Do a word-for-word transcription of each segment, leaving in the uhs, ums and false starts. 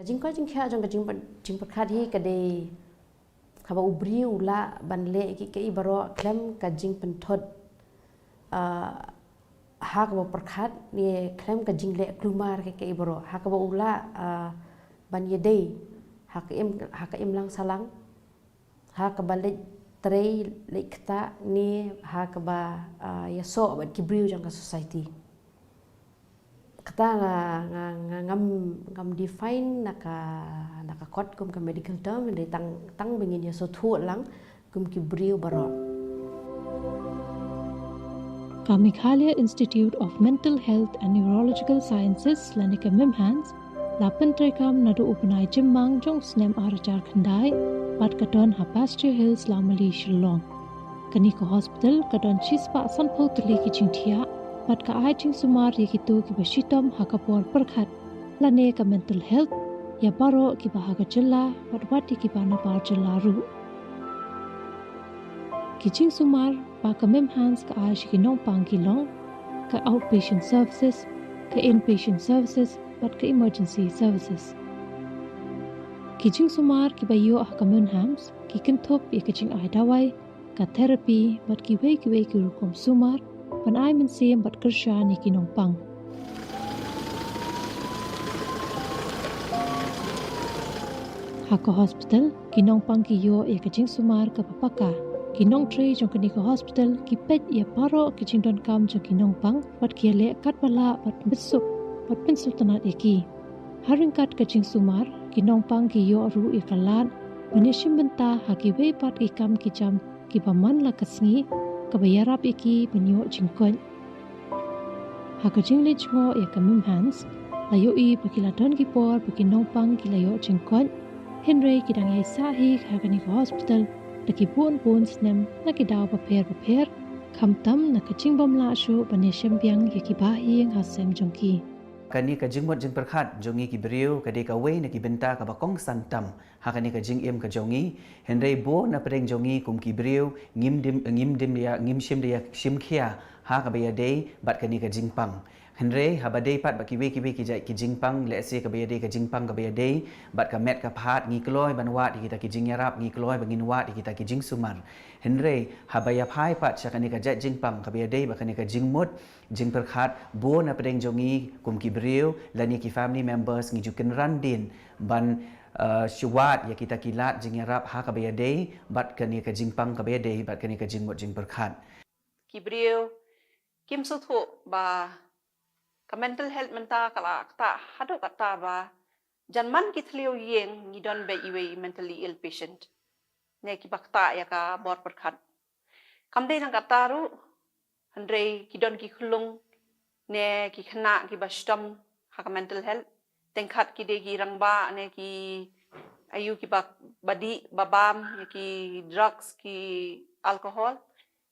Jingkoit jingkhiah jong ka jingpyrkhat hi ka dei kaba u briew u lah ban leh ïa kiei kiei baroh khlem ka jingpynthut, ah, ha kaba pyrkhat ne khlem ka jingleh kulmar kiei kiei baroh ha kaba u lah, ah, ban ïadei ha ka im, ha ka imlang sahlang, ha kaba leit trei leit ktah ne ha kaba, ah, ïasoh bad ki briew jong ka society. Kata nga, nga, nga ngam, ngam define na ka, na ka kot kum ka medical term, hynrei tang, tang ba ngin ïa sngewthuh lang kum ki briew baroh. Ka Meghalaya Institute of Mental Health and Neurological Sciences lane ka MIMHANS la pyntreikam naduh u bnai Jymmang jong u snem ar hajar khyndai bad ka don ha Pasture Hills, Lawmali, Shillong. Kane ka hospital ka don shispah sanphew tylli ki jingthiah bad ka ai jingsumar ïa kito kiba shitom ha ka por pyrkhat lane ka mental health ïa baroh kiba ha ka jylla bad wat ïa kiba nabar jylla ruh. Ki jingsumar ba ka MIMHANS ka ai sha ki nongpang ki long ka outpatient services, ka inpatient services bad ka emergency services. Ki jingsumar kiba ïoh ha ka MIMHANS ki kynthup ïa ka jingai dawai, ka therapy bad kiwei kiwei ki rukom sumar ban ai mynsiem bad kyrshan ïa ki nongpang. Ha ka hospital ki nongpang ki ïoh ïa ka jingsumar kaba paka. Ki nongtrei jong kane ka hospital ki peit ïa baroh ki jingdonkam jong ki nongpang bad ki ïaleh katba lah bad pynsuk bad pynsngewtynnat ïa ki. Ha ryngkat ka jingsumar ki nongpang ki ïoh ruh ïa ka lad ban ïashim bynta ha kiwei pat ki kam ki jam kiba man la ka sngi kaba ïarap ïa ki ban ïoh jingkoit. Ha ka jingleit jngoh ïa ka MIMHANS la ïohi ba ki la don ki por ba ki nongpang ki la ïoh jingkoit, hynrei ki dang ïai sah hi ha kane ka hospital da ki bun bun snem na ki daw bapher bapher, khamtam na ka jingbym lah shuh ban ïashim biang ïa ki bahaïing hasem jong ki. Kane ka jingmut jingpyrkhat jong ngi ki briew ka dei kawei na ki bynta kaba kongsan tam ha kane ka jingim ka jong ngi, hynrei bun na pdeng jong ngi kum ki briew ngim dim, ngim dim ïa, ngim shim ïa, shim khia ha kaba ïadei bad kane ka jingpang. Hynrei haba dei pat bad kiwei kiwei ki jait ki jingpang, lehse kaba ïadei ka jingpang kaba ïadei bad ka met ka phad, ngi kloi ban wad ïa kita ki jingïarap, ngi kloi ba ngin wad ïa kita ki jingsumar. Hynrei haba ïaphai pat sha kane ka jait jingpang kaba ïadei bad kane ka jingmut jingpyrkhat, bun na pdeng jong ngi kum ki briew lane ki family members ngi ju kynran dien ban, eh, shu wad ïa kita ki lad jingïarap ha kaba ïadei bad kane ka jingpang kaba ïadei bad kane ka jingmut jingpyrkhat. Ki briew kim sngewthuh ba ka mental health mynta ka la ktah haduh katta ba jan man ki thliew ïing ngi don beit iwei mentally ill patient ne kiba ktah ïa ka bor pyrkhat. Kam dei tang katta ruh, hynrei ki don ki khyllung ne ki khynnah kiba shitom ha ka mental health. Teng kat ki dei ki rangbah ne ki aïu kiba, ba dih ba bam ïa ki drugs, ki alcohol.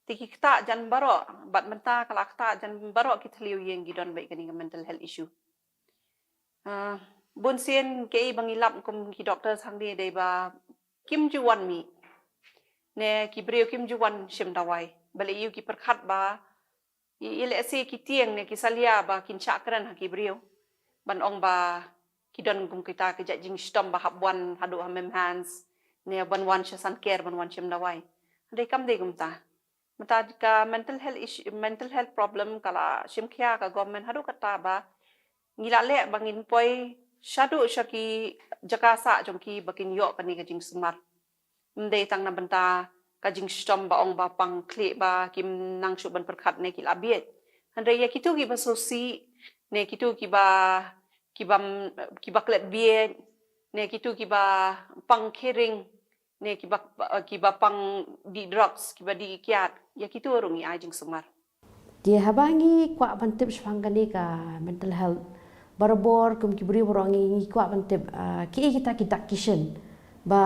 Te ki ktah jan baroh, bad mynta ka la ktah jan baroh ki thliew ïing ki don beit kane ka mental health issue. Ah, bun sien kiei ba ngi lap kum ki doctors hangne dei ba kim ju wan mih ne ki briew kim ju wan shim dawai. Balei, aïu ki pyrkhat ba i, i lehse ki tieng ne ki salia ba kin shah kren ha ki briew ban ong ba ki don kum kita ki jait jingshitom ba hap wan haduh ha MIMHANS ne ban wan sha Sainkher ban wan shim dawai. Hynrei kam dei kumta. Mynta ka mental health issue, mental health problem ka la shim khia ka government haduh katta ba ngi la leh ba ngin poi shaduh sha ki jaka sah jong ki ba kin ïoh kane ka jingsumar. Ym dei tang na bynta ka jingshitom ba ong ba pang khlieh ba kim nang shuh ban pyrkhat ne ki la bieit. Hynrei ïa kito kiba sngewsih ne kito kiba, kiba, kiba klet bieit ne kito kiba pang kheiring ne kiba, kiba pang dih drugs, kiba dih kiad, ïa kito ruh ngi ai jingsumar. Te haba ngi kwah ban tip shaphang kane ka mental health, barabor kum ki briew baroh ngi, ngi kwah ban tip, ah, kiei kita ki dak ki shin ba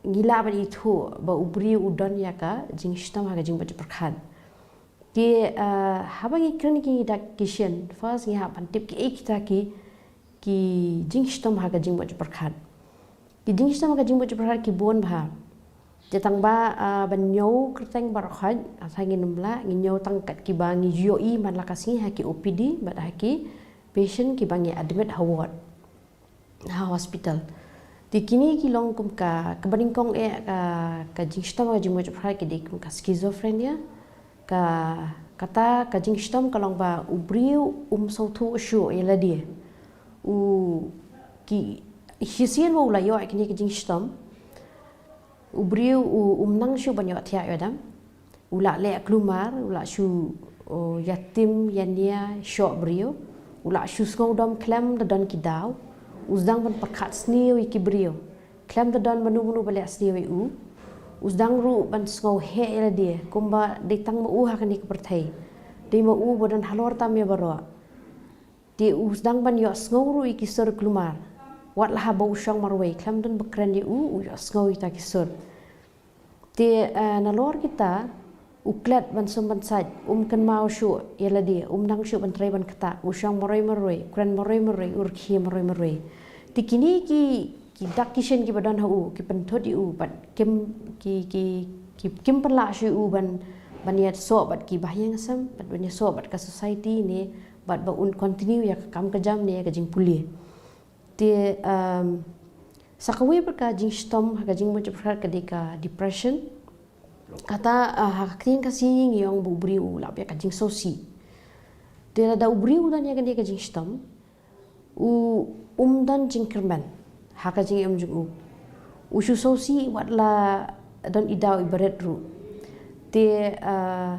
ngi lah ban ithuh ba u briew u don ïa ka jingshitom ha ka jingmut jingpyrkhat. Te, ah, haba ngi kren ki dak ki shin, first ngi hap ban tip kiei kita ki, ki jingshitom ha ka jingmut jingpyrkhat. Ki jingshitom ha ka jingmut jingpyrkhat ki bun bha. Te tang ba, ah, ban ñiew kyrteng baroh khoit, ah, sa ngin ym lah, ngin ñiew tang kat kiba ngi ju ïohi man la ka sngi ha ki O P D bad ha ki patient kiba ngi admit ha ward. ha hospital. Te kine ki long kum ka, kaba nyngkong eh ka, ka jingshitom ka jingmut jingpyrkhat ki dei kum ka schizophrenia. Ka, kata ka jingshitom ka long ba u briew um sngewthuh shuh ïa lade. U, ki, shisien ba u la ïoh ïa kine ki jingshitom, u briew u, um nang shuh ban ïoh thiah ïoh dam. U la leh kulmar, u la shu, o, ïatim ïania shoh briew. U la shu sngewdom khlem da don ki daw. U sdang ban pyrkhat sniew ïa ki briew khlem da don mano mano ba leh sniew ïa u. U sdang ruh ban sngew heh ïa lade kumba dei tang ma u ha kane ka pyrthei. Dei ma u ba don halor tam ïa baroh. Te u sdang ban ïohsngew ruh ïa ki sur kulmar. Wat la haba u shong marwei, khlem don ba kren ïa u, u ïohsngew ïa kita ki sur. Te, eh, nalor kita, u klet ban sum ban sait, um kynmaw shuh ïa lade, um nang shuh ban trei ban ktah, u shong marwei marwei, u kren marwei marwei, u rkhie marwei marwei. Te kine ki, ki dak ki shin kiba don ha u, ki pynthut ïa u, bad kim, ki, ki, ki, kim pynlah shuh ïa u ban, ban ïasoh bad ki bahaïing hasem, bad ban ïasoh bad ka society ne, bad ba un continue ïa ka kam ka jam ne ïa ka jingpule. Te, um, sa kawei pat ka jingshitom ha ka jingmut jingpyrkhat ka dei ka depression. Kata, uh, ha ka ktien Khasi ngi ong ba u briew u lap ïa ka jingsngewsih. Te lada u briew u don ïa kane ka jingshitom, u, um don jingkyrmen ha ka jingim jong u. U shu sngewsih wat la don i daw iba rit ruh. Te, uh,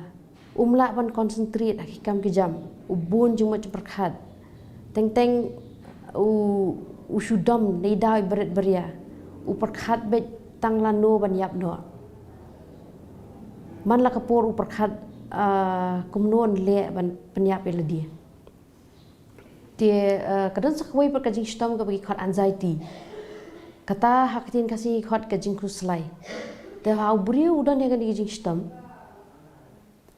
um lah ban concentrate ha ki kam ki jam, u bun jingmut jingpyrkhat. Teng teng u, u shu dom na i daw iba rit baria. U pyrkhat beit tang lano ban ïap noh. Man la ka por u pyrkhat, ah, kumno un leh ban pynïap ïa lade. Te, ah, ka don sa kawei pat ka jingshitom kaba ki khot anxiety. Kata ha ka ktien Khasi ki khot ka jingkhuslai. Te ha u briew u don ïa kane ka jingshitom,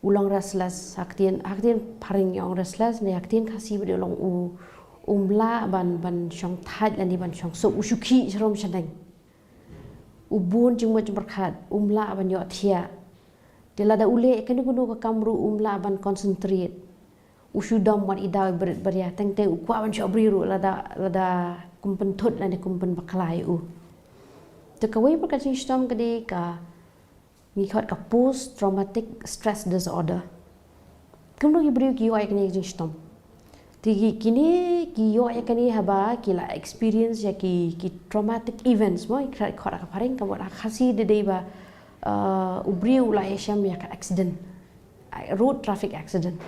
u long restless, ha ka ktien, ha ka ktien phareng ngi ong restless, ne ha ka ktien Khasi ba dei u long u, um lah ban, ban shong thait lane ban shong suk, u shu khih sharum shaneng. U bun jingmut jingpyrkhat, um lah ban ïoh thiah. Te lada u leh kano kano ka kam ruh um lah ban concentrate. U shu dom wat i daw iba rit baria, teng teng u kwah ban shoh bri ruh lada, lada kum pynthut lane kum pynbakla ïa u. Te kawei pat ka jingshitom ka dei ka ngi khot ka post traumatic stress disorder. Kumno ki briew ki ïoh ïa kane ka jingshitom? Te ki, kine ki ïoh ïa kane haba ki la experience ïa ki, ki traumatic events mo, ki khot ha ka phareng, ka mut ha Khasi da dei ba, uh, u briew u la ïashem ïa ka accident, road traffic accident.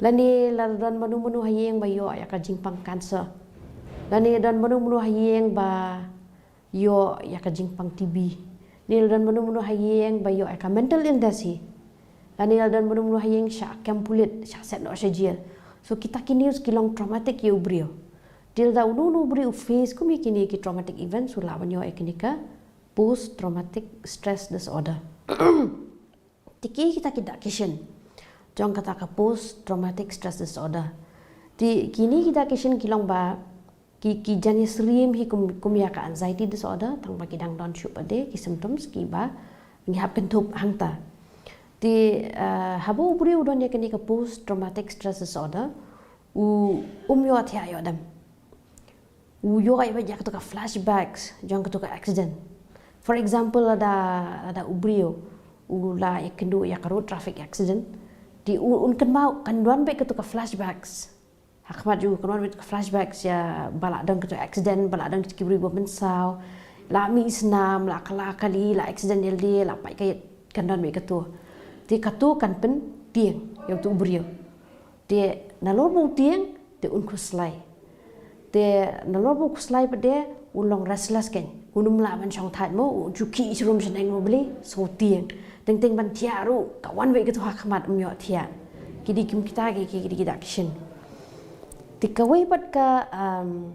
Lane la don mano mano ha ïing ba ïoh ïa ka jingpang cancer. Lane don mano mano ha ïing ba ïoh ïa ka jingpang T B. Ne la don mano mano ha ïing ba ïoh ïa ka mental illness hi. Lane la don mano mano ha ïing shah kem pulit, shah set noh sha jail. So kita ki news ki long traumatic ïa u briew. Te lada uno uno u briew u face kum ïa kine ki traumatic events u lah ban ïoh ïa kine ka post traumatic stress disorder. Te ki kita ki dak ki shin jong kata ka post traumatic stress disorder. Te kine ki dak ki shin ki long ba ki, ki jan ïasyriem hi kum, kum ïa ka anxiety disorder, tang ba ki dang don shuh pat de ki symptoms kiba ngi hap kynthup hangta. Te, eh, haba u briew u don ïa kane ka post traumatic stress disorder, u, um ïoh thiah ïoh dam. U ïoh ïa ba ïa katu ka flashbacks jong katu ka accident. For example, lada, lada u briew u la ïakynduh ïa ka road traffic accident, te u, un kynmaw, kan don beit katu ka flashbacks ha khmat jong u, kan don beit ka flashbacks ïa ba la don katu accident, ba la don katu ki briew ba mynsaw, la mih snam, la kylla kali, la accident ïalade, la pait ka ïit, kan don beit katu. Te katu kan pyntieng ïa utu u briew. Te nalor ba u tieng, te un khuslai. Te nalor ba u khuslai pat de, un long restless kein. Un ym lah ban shong thait mo, u ju khih sharum shaneng mo, balei, so tieng. Teng teng ban thiah ruh, ka wan beit katu ha khmat, um ïoh thiah. Ki dei kum kita ki, ki, ki dei ki dak ki shin. Te kawei pat ka, um,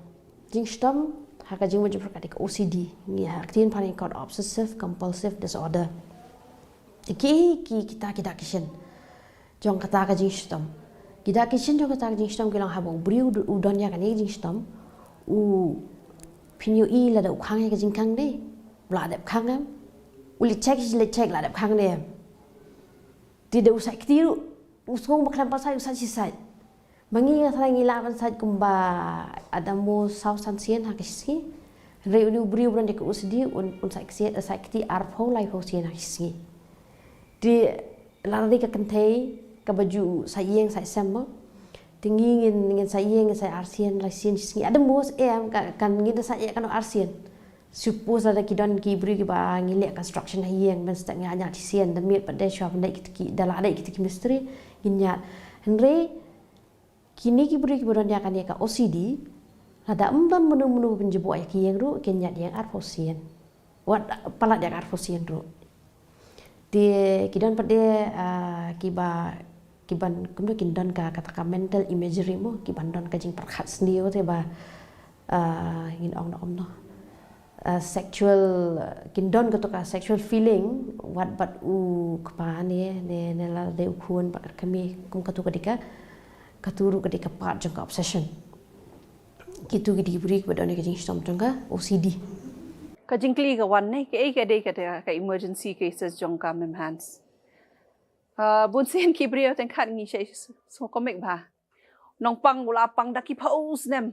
jingshitom ha ka jingmut jingpyrkhat ka dei ka O C D. Ngi ha ka ktien phareng ngi khot obsessive compulsive disorder. Te ki, ki, kita ki dak ki shin jong kata ka jingshitom. Ki dak ki shin jong kata ka jingshitom ki long haba u briew u, u don ïa kane ka jingshitom, u, phin ïohi lada u khang ïa ka jingkhang de, u la dep khang em. U leit check, leit check, la dep khang de em. Te da u sait kti ruh, u sngew ba khlem pat sait, u sait shi sait. Ma ngi nga tharai ngi lah ban sait kumba lada mo saw san sien ha ka sngi. Hynrei une u briew ba don ïa ka O C D un, un sait ksien, sait kti arphew laiphew sien ha ka sngi. Te lada dei ka kynthei kaba ju sait ïing sait sem mo. Te ngi ngin, ngin sait ïing, ngin sait arsien, laisien shi sngi. Lada mo em ka, kan ngin da sait ïa kano arsien. Suppose lada ki don ki briew kiba ngi leh construction ha ïing, mynstep ngi ñiad shisien, da miet pat de shuwa ban dei kita ki, da la dei kita ki mistri, ngin ñiad. Hynrei kine ki briew kiba don ïa kane ka O C D, lada ym don mano mano ban jubok ïa ki ïing ruh, kin ñiad ïing arphew sien. Wat palat ïa ka arphew sien ruh. Te ki don pat de, ah, kiba, kiban, kumno kin don ka, kata ka mental imagery mo, kiban don ka jingpyrkhat sniew te ba, ah, ngin ong na ong no. Ah, sexual, ah, kin don kato ka sexual feeling, wat bad u kpa ne, ne, ne la dei u khun bad ka kmie, kum kato ka dei ka, kato ruh ka dei ka part jong ka obsession. Kitu ki dei ki briew kiba don ka jingshitom jong ka O C D. Ka jingkylli ka wan ne, kaei ka dei kata ka emergency cases jong ka MIMHANS. Ah, bun sien ki briew teng kat ngi shai s-, so komik bha. Nongpang u la pang da ki phew snem.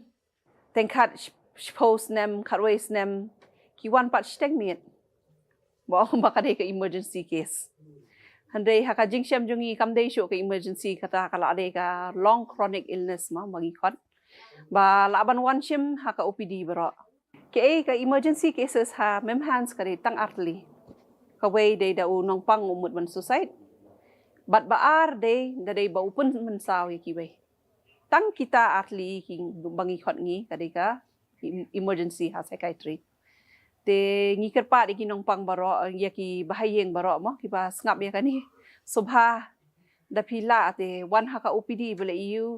Teng kat sh-, shiphew snem, khatwei snem. Ki wan pat shiteng miet. Ba ong ba ka dei ka emergency case. Hynrei ha ka jingshem jong ngi kam dei shuh ka emergency, kata ka la dei ka long chronic illness mo ba ngi khot. Ba lah ban wan shim ha ka O P D baroh. Kaei ka emergency cases ha MIMHANS ka dei tang artylli. Kawei dei da u nongpang u mut ban suicide. Bad ba ar dei da dei ba u pynmynsaw ïa kiwei. Tang kita artylli ki ba ngi khot ngi ka dei ka em-, emergency ha psychiatry. Te ngi kyrpad ïa ki nongpang baroh, ïa ki bahaïing baroh mo, kiba sngap ïa kane. Sngewbha da phi lah te wan ha ka O P D ba leh ïa u.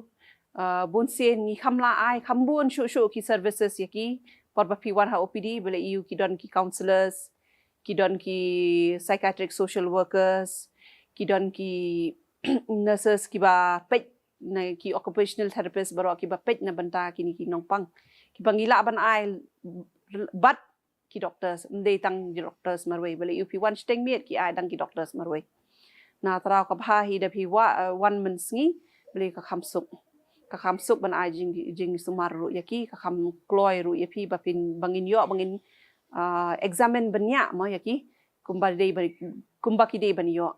Ah, bun sien ngi kham lah ai, kham bun shuh shuh ki services ïa ki. Por ba phi wan ha O P D ba leh ïa u, ki don ki counsellors, ki don ki psychiatric social workers, ki don ki nurses kiba peit, na ki occupational therapist baroh kiba peit na bynta kine ki nongpang. Kiba ngi lah ban ai bad ki doctors, ym dei tang ki doctors marwei, ba leh ïa u phi wan shiteng miet ki ai dang ki doctors marwei. Na trai kaba hi da phi wa-, eh, wan mynsngi, ba leh ka kham suk. Ka kham suk ban ai jing, jingsumar ruh ïa ki, ka kham kloi ruh ïa phi ba phin, ba ngin ïoh, ba ngin, ah, examine bniah mo ïa ki, kumba dei ba, kumba ki dei ban ïoh.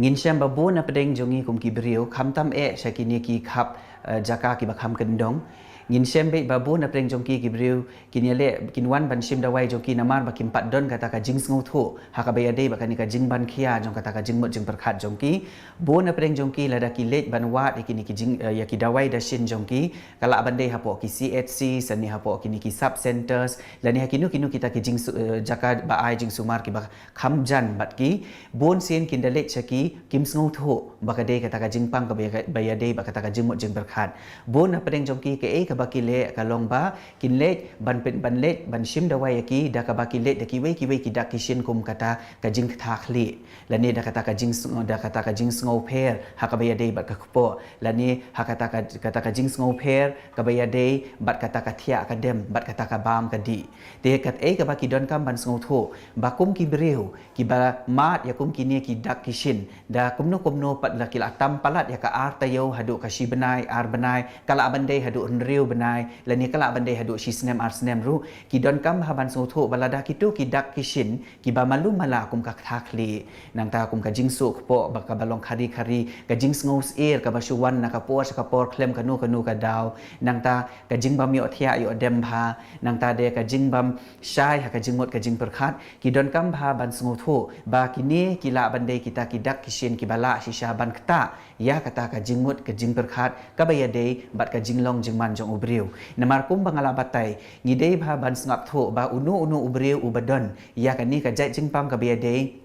Ngin shem ba bun na pdeng jong ngi kum ki briew, khamtam eh sha kine ki khap, eh, jaka kiba kham kyndong. Ngin shem beit ba bun na pdeng jong ki ki briew, kin ïaleh, kin wan ban shim dawai jong ki namar ba kim pat don kata ka jingsngewthuh ha kaba ïadei bad kane ka jingban khia jong kata ka jingmut jingpyrkhat jong ki. Bun na pdeng jong ki lada ki leit ban wad ïa kine ki jing, eh, ïa ki dawai dashin jong ki, ka lah ban dei hapoh ki C H C, sani hapoh kine ki sub centers, lane ha kino kino kita ki jing, eh, jaka ba ai jingsumar kiba kham jan bad ki. Bun sien kin da leit sha ki, kim sngewthuh ba ka dei kata ka jingpang kaba ïa, ba ïadei bad kata ka jingmut jingpyrkhat. Bun na pdeng jong ki, kaei kaba ki leh ka long ba kin leit ban pyn, ban leit ban shim dawai ïa ki da kaba ki leit da kiwei kiwei ki dak ki shin kum kata ka jingktah khlieh, lane da kata ka jing, da kata ka jingsngewpher ha kaba ïadei bad ka kpoh, lane ha kata ka, kata ka jingsngewpher kaba ïadei bad kata ka thiah ka dem bad kata ka bam ka dih. Te kaei kaba ki donkam ban sngewthuh ba kum ki briew kiba mad ïa kum kine ki dak ki shin, da kumno kumno pat la ki la tam palat ïa ka ar taïew haduh ka shi bnai, ar bnai, ka lah ban dei haduh hynriew bnai, lane ka lah ban dei haduh shi snem ar snem ruh, ki donkam ha ban sngewthuh ba lada kito ki dak ki shin kiba malu mala kum ka ktah khlieh, nangta kum ka jingsuh kpoh ba kaba long khari khari, ka jingsngew syier kaba shu wan na ka por sha ka por khlem kano kano ka daw, nangta ka jingbym ïoh thiah ïoh dem bha, nangta de ka jingbym shai ha ka jingmut ka jingpyrkhat, ki donkam bha ban sngewthuh ba kine ki lah ban dei kita ki dak ki shin kiba lah shisha ban ktah ïa kata ka jingmut ka jingpyrkhat kaba ïadei bad ka jinglong jingman jong u briew. Namar kumba nga la batai, ngi dei bha ban sngap thuh ba uno uno u briew uba don ïa kane ka jait jingpang kaba ïadei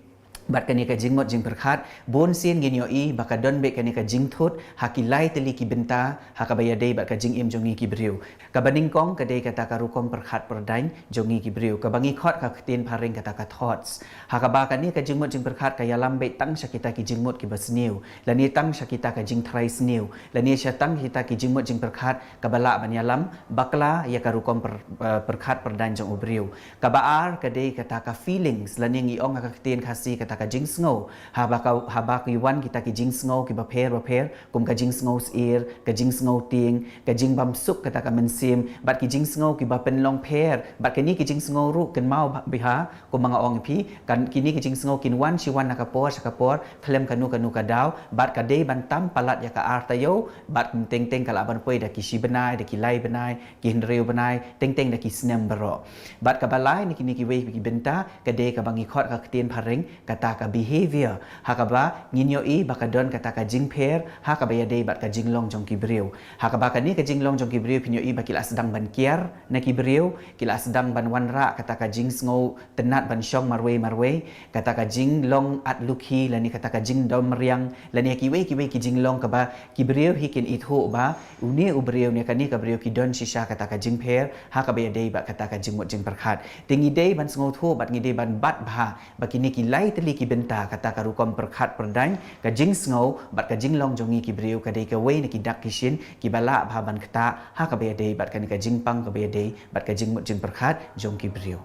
bad kane ka jingmut jingpyrkhat, bun sien ngin ïohi ba ka don beit kane ka jingthut ha ki lai tylli ki bynta ha kaba ïadei bad ka jingim jong ngi ki briew. Kaba nyngkong ka dei kata ka rukom pyrkhat pyrdaiñ jong ngi ki briew, kaba ngi khot ka ktien phareng kata ka thoughts. Ha kaba kane ka jingmut jingpyrkhat ka ïalam beit tang sha kita ki jingmut kiba sniew, lane tang sha kita ka jingtharai sniew, lane sha tang kita ki jingmut jingpyrkhat kaba lah ban ïalam bakla ïa ka rukom pyr-, eh, pyrkhat pyrdaiñ jong u briew. Kaba ar ka dei kata ka feelings, lane ngi ong ha ka ktien Khasi kata ka jingsngew. Haba ka, haba ki wan kita ki jingsngew kiba pher ba pher, kum ka jingsngew syier, ka jingsngew tieng, ka jingbymsuk kata ka mynsiem, bad ki jingsngew kiba pynlong pher, bad kine ki jingsngew ruh kynmaw bha, bha, kum ba nga ong ïa phi, kan, kine ki jingsngew kin wan shi wan na ka por sha ka por, khlem kano kano ka daw, bad ka dei ban tam palat ïa ka ar taïew, bad teng teng ka lah ban poi da ki shi bnai, da ki lai bnai, ki hynriew bnai, teng teng da ki snem baroh. Bad kaba lai na kine kiwei ki bynta, ka dei kaba ngi khot ha ka ktien phareng, kata ka behavior. Ha kaba ngin ïohi ba ka don kata ka jingpher ha kaba ïadei bad ka jinglong jong ki briew. Ha kaba kane ka jinglong jong ki briew phin ïohi ba ki la sdang ban kiar na ki briew, ki la sdang ban wanrah kata ka jingsngew tynnat ban shong marwei marwei, kata ka jinglong atlukhi lane kata ka jingdom riang, lane kiwei kiwei ki jinglong kaba ki briew hi kin ithuh ba une u briew ne kane ka briew ki don shisha kata ka jingpher ha kaba ïadei bad kata ka jingmut jingpyrkhat. Te ngi dei ban sngewthuh bad ngi dei ban bat bha ba kine ki lai tylli ki bynta, kata ka rukom pyrkhat pyrdaiñ, ka jingsngew bad ka jinglong jong ngi ki briew, ka dei kawei na ki dak ki shin kiba lah bha ban ktah ha kaba ïadei bad kane ka jingpang kaba ïadei bad ka jingmut jingpyrkhat jong ki briew.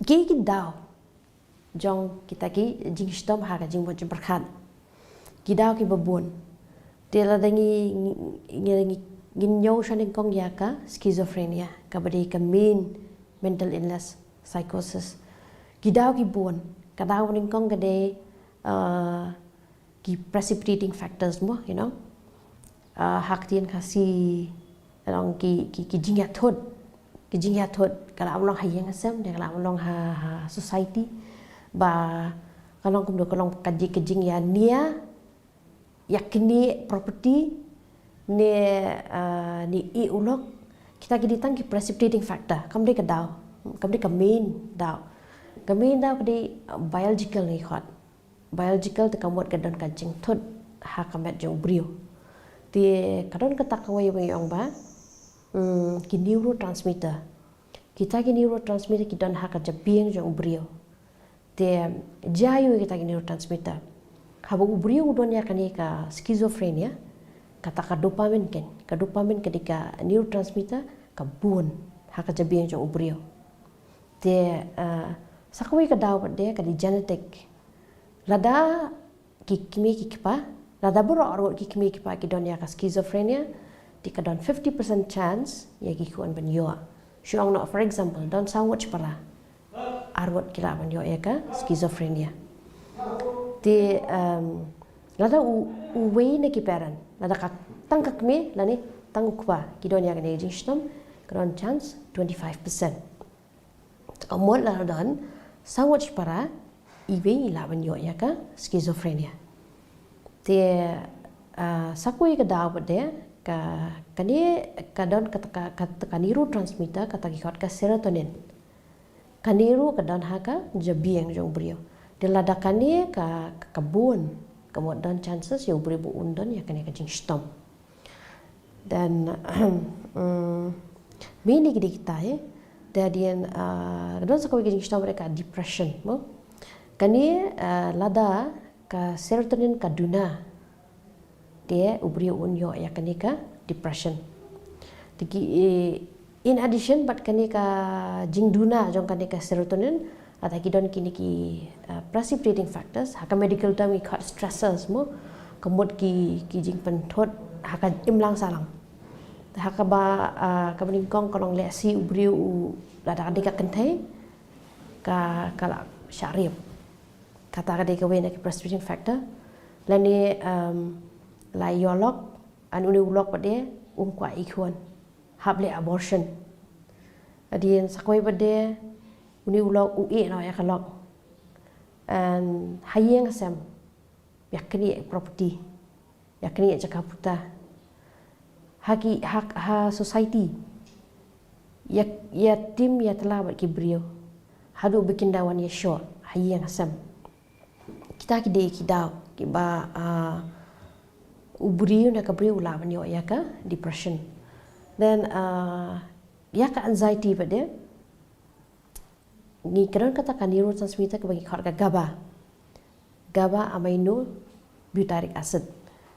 Ki, ki daw jong kita ki jingshitom ha ka jingmut jingpyrkhat. Ki daw kiba bun. Te lada ngi, ngi, ngi, ngi, ngin ïoh sha nyngkong ïa ka schizophrenia, kaba dei ka main mental illness, psychosis. Ki daw ki bun. Ka daw nyngkong ka dei, uh, ki precipitating factors mo, you know. Uh, ha ka ktien Khasi, ka long ki, ki, ki jingïathut. Ki jingïathut, ka lah ban long ha ïing ha sem, ne ka lah ban long ha, ha society. Ba, ka long kumno, ka long ka jing, ka jingïania, ïa kine property, ne, uh, ne i u lok, kita ki dei tang ki precipitating factor, kam dei ka daw, kam dei ka main daw. Ka main daw ka dei, uh, biological ngi khot. Biological te ka mut ka don ka jingthut ha ka met jong u briew. Te ka don kata kawei ba ngi ong ba, mm, ki neurotransmitter. Kita ki neurotransmitter ki don ha ka jabieng jong u briew. Te jia aïu kita ki neurotransmitter? Haba u briew u don ïa kane ka schizophrenia, kata ka dopamine ken, ka dopamine ka dei ka neurotransmitter ka bun ha ka jabieng jong u briew. Te, uh, sa kawei ka daw pat de ka dei genetic. Lada ki kmie ki kpa, lada baroh arngut ki kmie ki kpa ki don ïa ka schizophrenia, te ka don fifty percent chance ïa ki khun ban ïoh. Shu ong noh, for example, don saw ngut shipara, arngut ki lah ban ïoh ïa ka schizophrenia. Te, um, lada u, uwei na ki parent, lada ka tang ka kmie lane tang u kpa ki don ïa kane ka jingshitom, ka don chance twenty-five percent. Te ka mut lada don saw ngut shipara, iwei i lah ban ïoh ïa ka schizophrenia. Te, ah, sa kawei ka daw pat de, ka, kane ka don kata ka, ka, ka neurotransmitter, kata ki khot ka serotonin. Kane ruh ka don ha ka jabieng jong u briew. Te lada kane ka, ka, ka bun, ka mut don chances ïa u briew ba un don ïa kane ka jingshitom. Then, mm, mih na ki dei kita, eh. Te hadien, ah, ka don sa kawei ka jingshitom ba dei ka depression, mo. Kane, ah, lada ka serotonin ka duna, te u briew un ïoh ïa kane ka depression. Te ki, eh, in addition bad kane ka jingduna jong kane ka serotonin, lada ki don kine ki, uh, precipitating factors, ha ka medical term ki khot stressors mo, ka mut ki, ki jingpynthut ha ka imlang sahlang. Ha kaba, uh, kaba nyngkong ka long lehse u briew u lada ka dei ka kynthei, ka, ka la shah riap. Kata ka dei kawei na ki precipitating factor. Lane, um, la ïoh lok, lane une u lok pat de um kwah ïa ki khun, hap leh abortion. Hadien sa kawei pat de, une u lok u ïeh noh ïa ka lok. And ha ïing ha sem, ïa kane property, ïa kane jaka puta. Ha ki, ha, ha society, ïa, ïa tim ïa tla bad ki briew. Haduh ba kin da wan ïa shoh ha ïing ha sem. Kita ki dei ki daw kiba, ah, u briew ne ka briew u lah ban ïoh ïa ka depression. Then, ah, ïa ka anxiety pat de, ngi, ka don kata ka neurotransmitter kaba ngi khot ka GABA. GABA aminobutyric acid.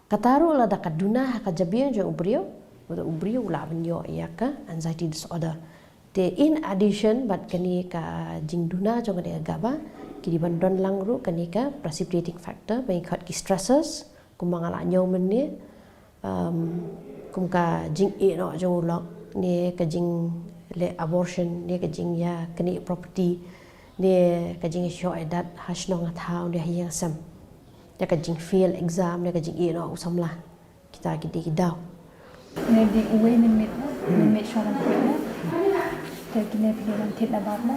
Kata ruh lada ka duna ha ka jabieng jong u briew, u briew u lah ban ïoh ïa ka anxiety disorder. Te in addition bad kane ka jingduna jong kane ka GABA, Ki dei ban don lang ruh kane ka precipitating factor ba ngi khot ki stressors, kumba nga la ñiew mynne, um, kum ka jingeh noh jong u lok, ne ka jingleh abortion, ne ka jingïaknieh property, ne ka jingshoh ïadat ha shnong ha thaw ne ha ïing ha sem, ne ka jingfail exam, ne ka jingeh noh u samla. Kita ki dei ki daw. Ne dei uwei mynmiet mo, mynmiet shuwa ban thied mo. Te kine phi dei ban thied na bad mo.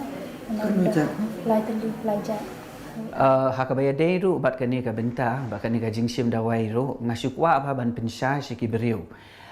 Lai tylli, lai jait. Uh, ha kaba ïadei ruh bad kane ka bynta, bad kane ka jingshim dawai ruh, nga shu kwah bha ban pynshai sha ki briew.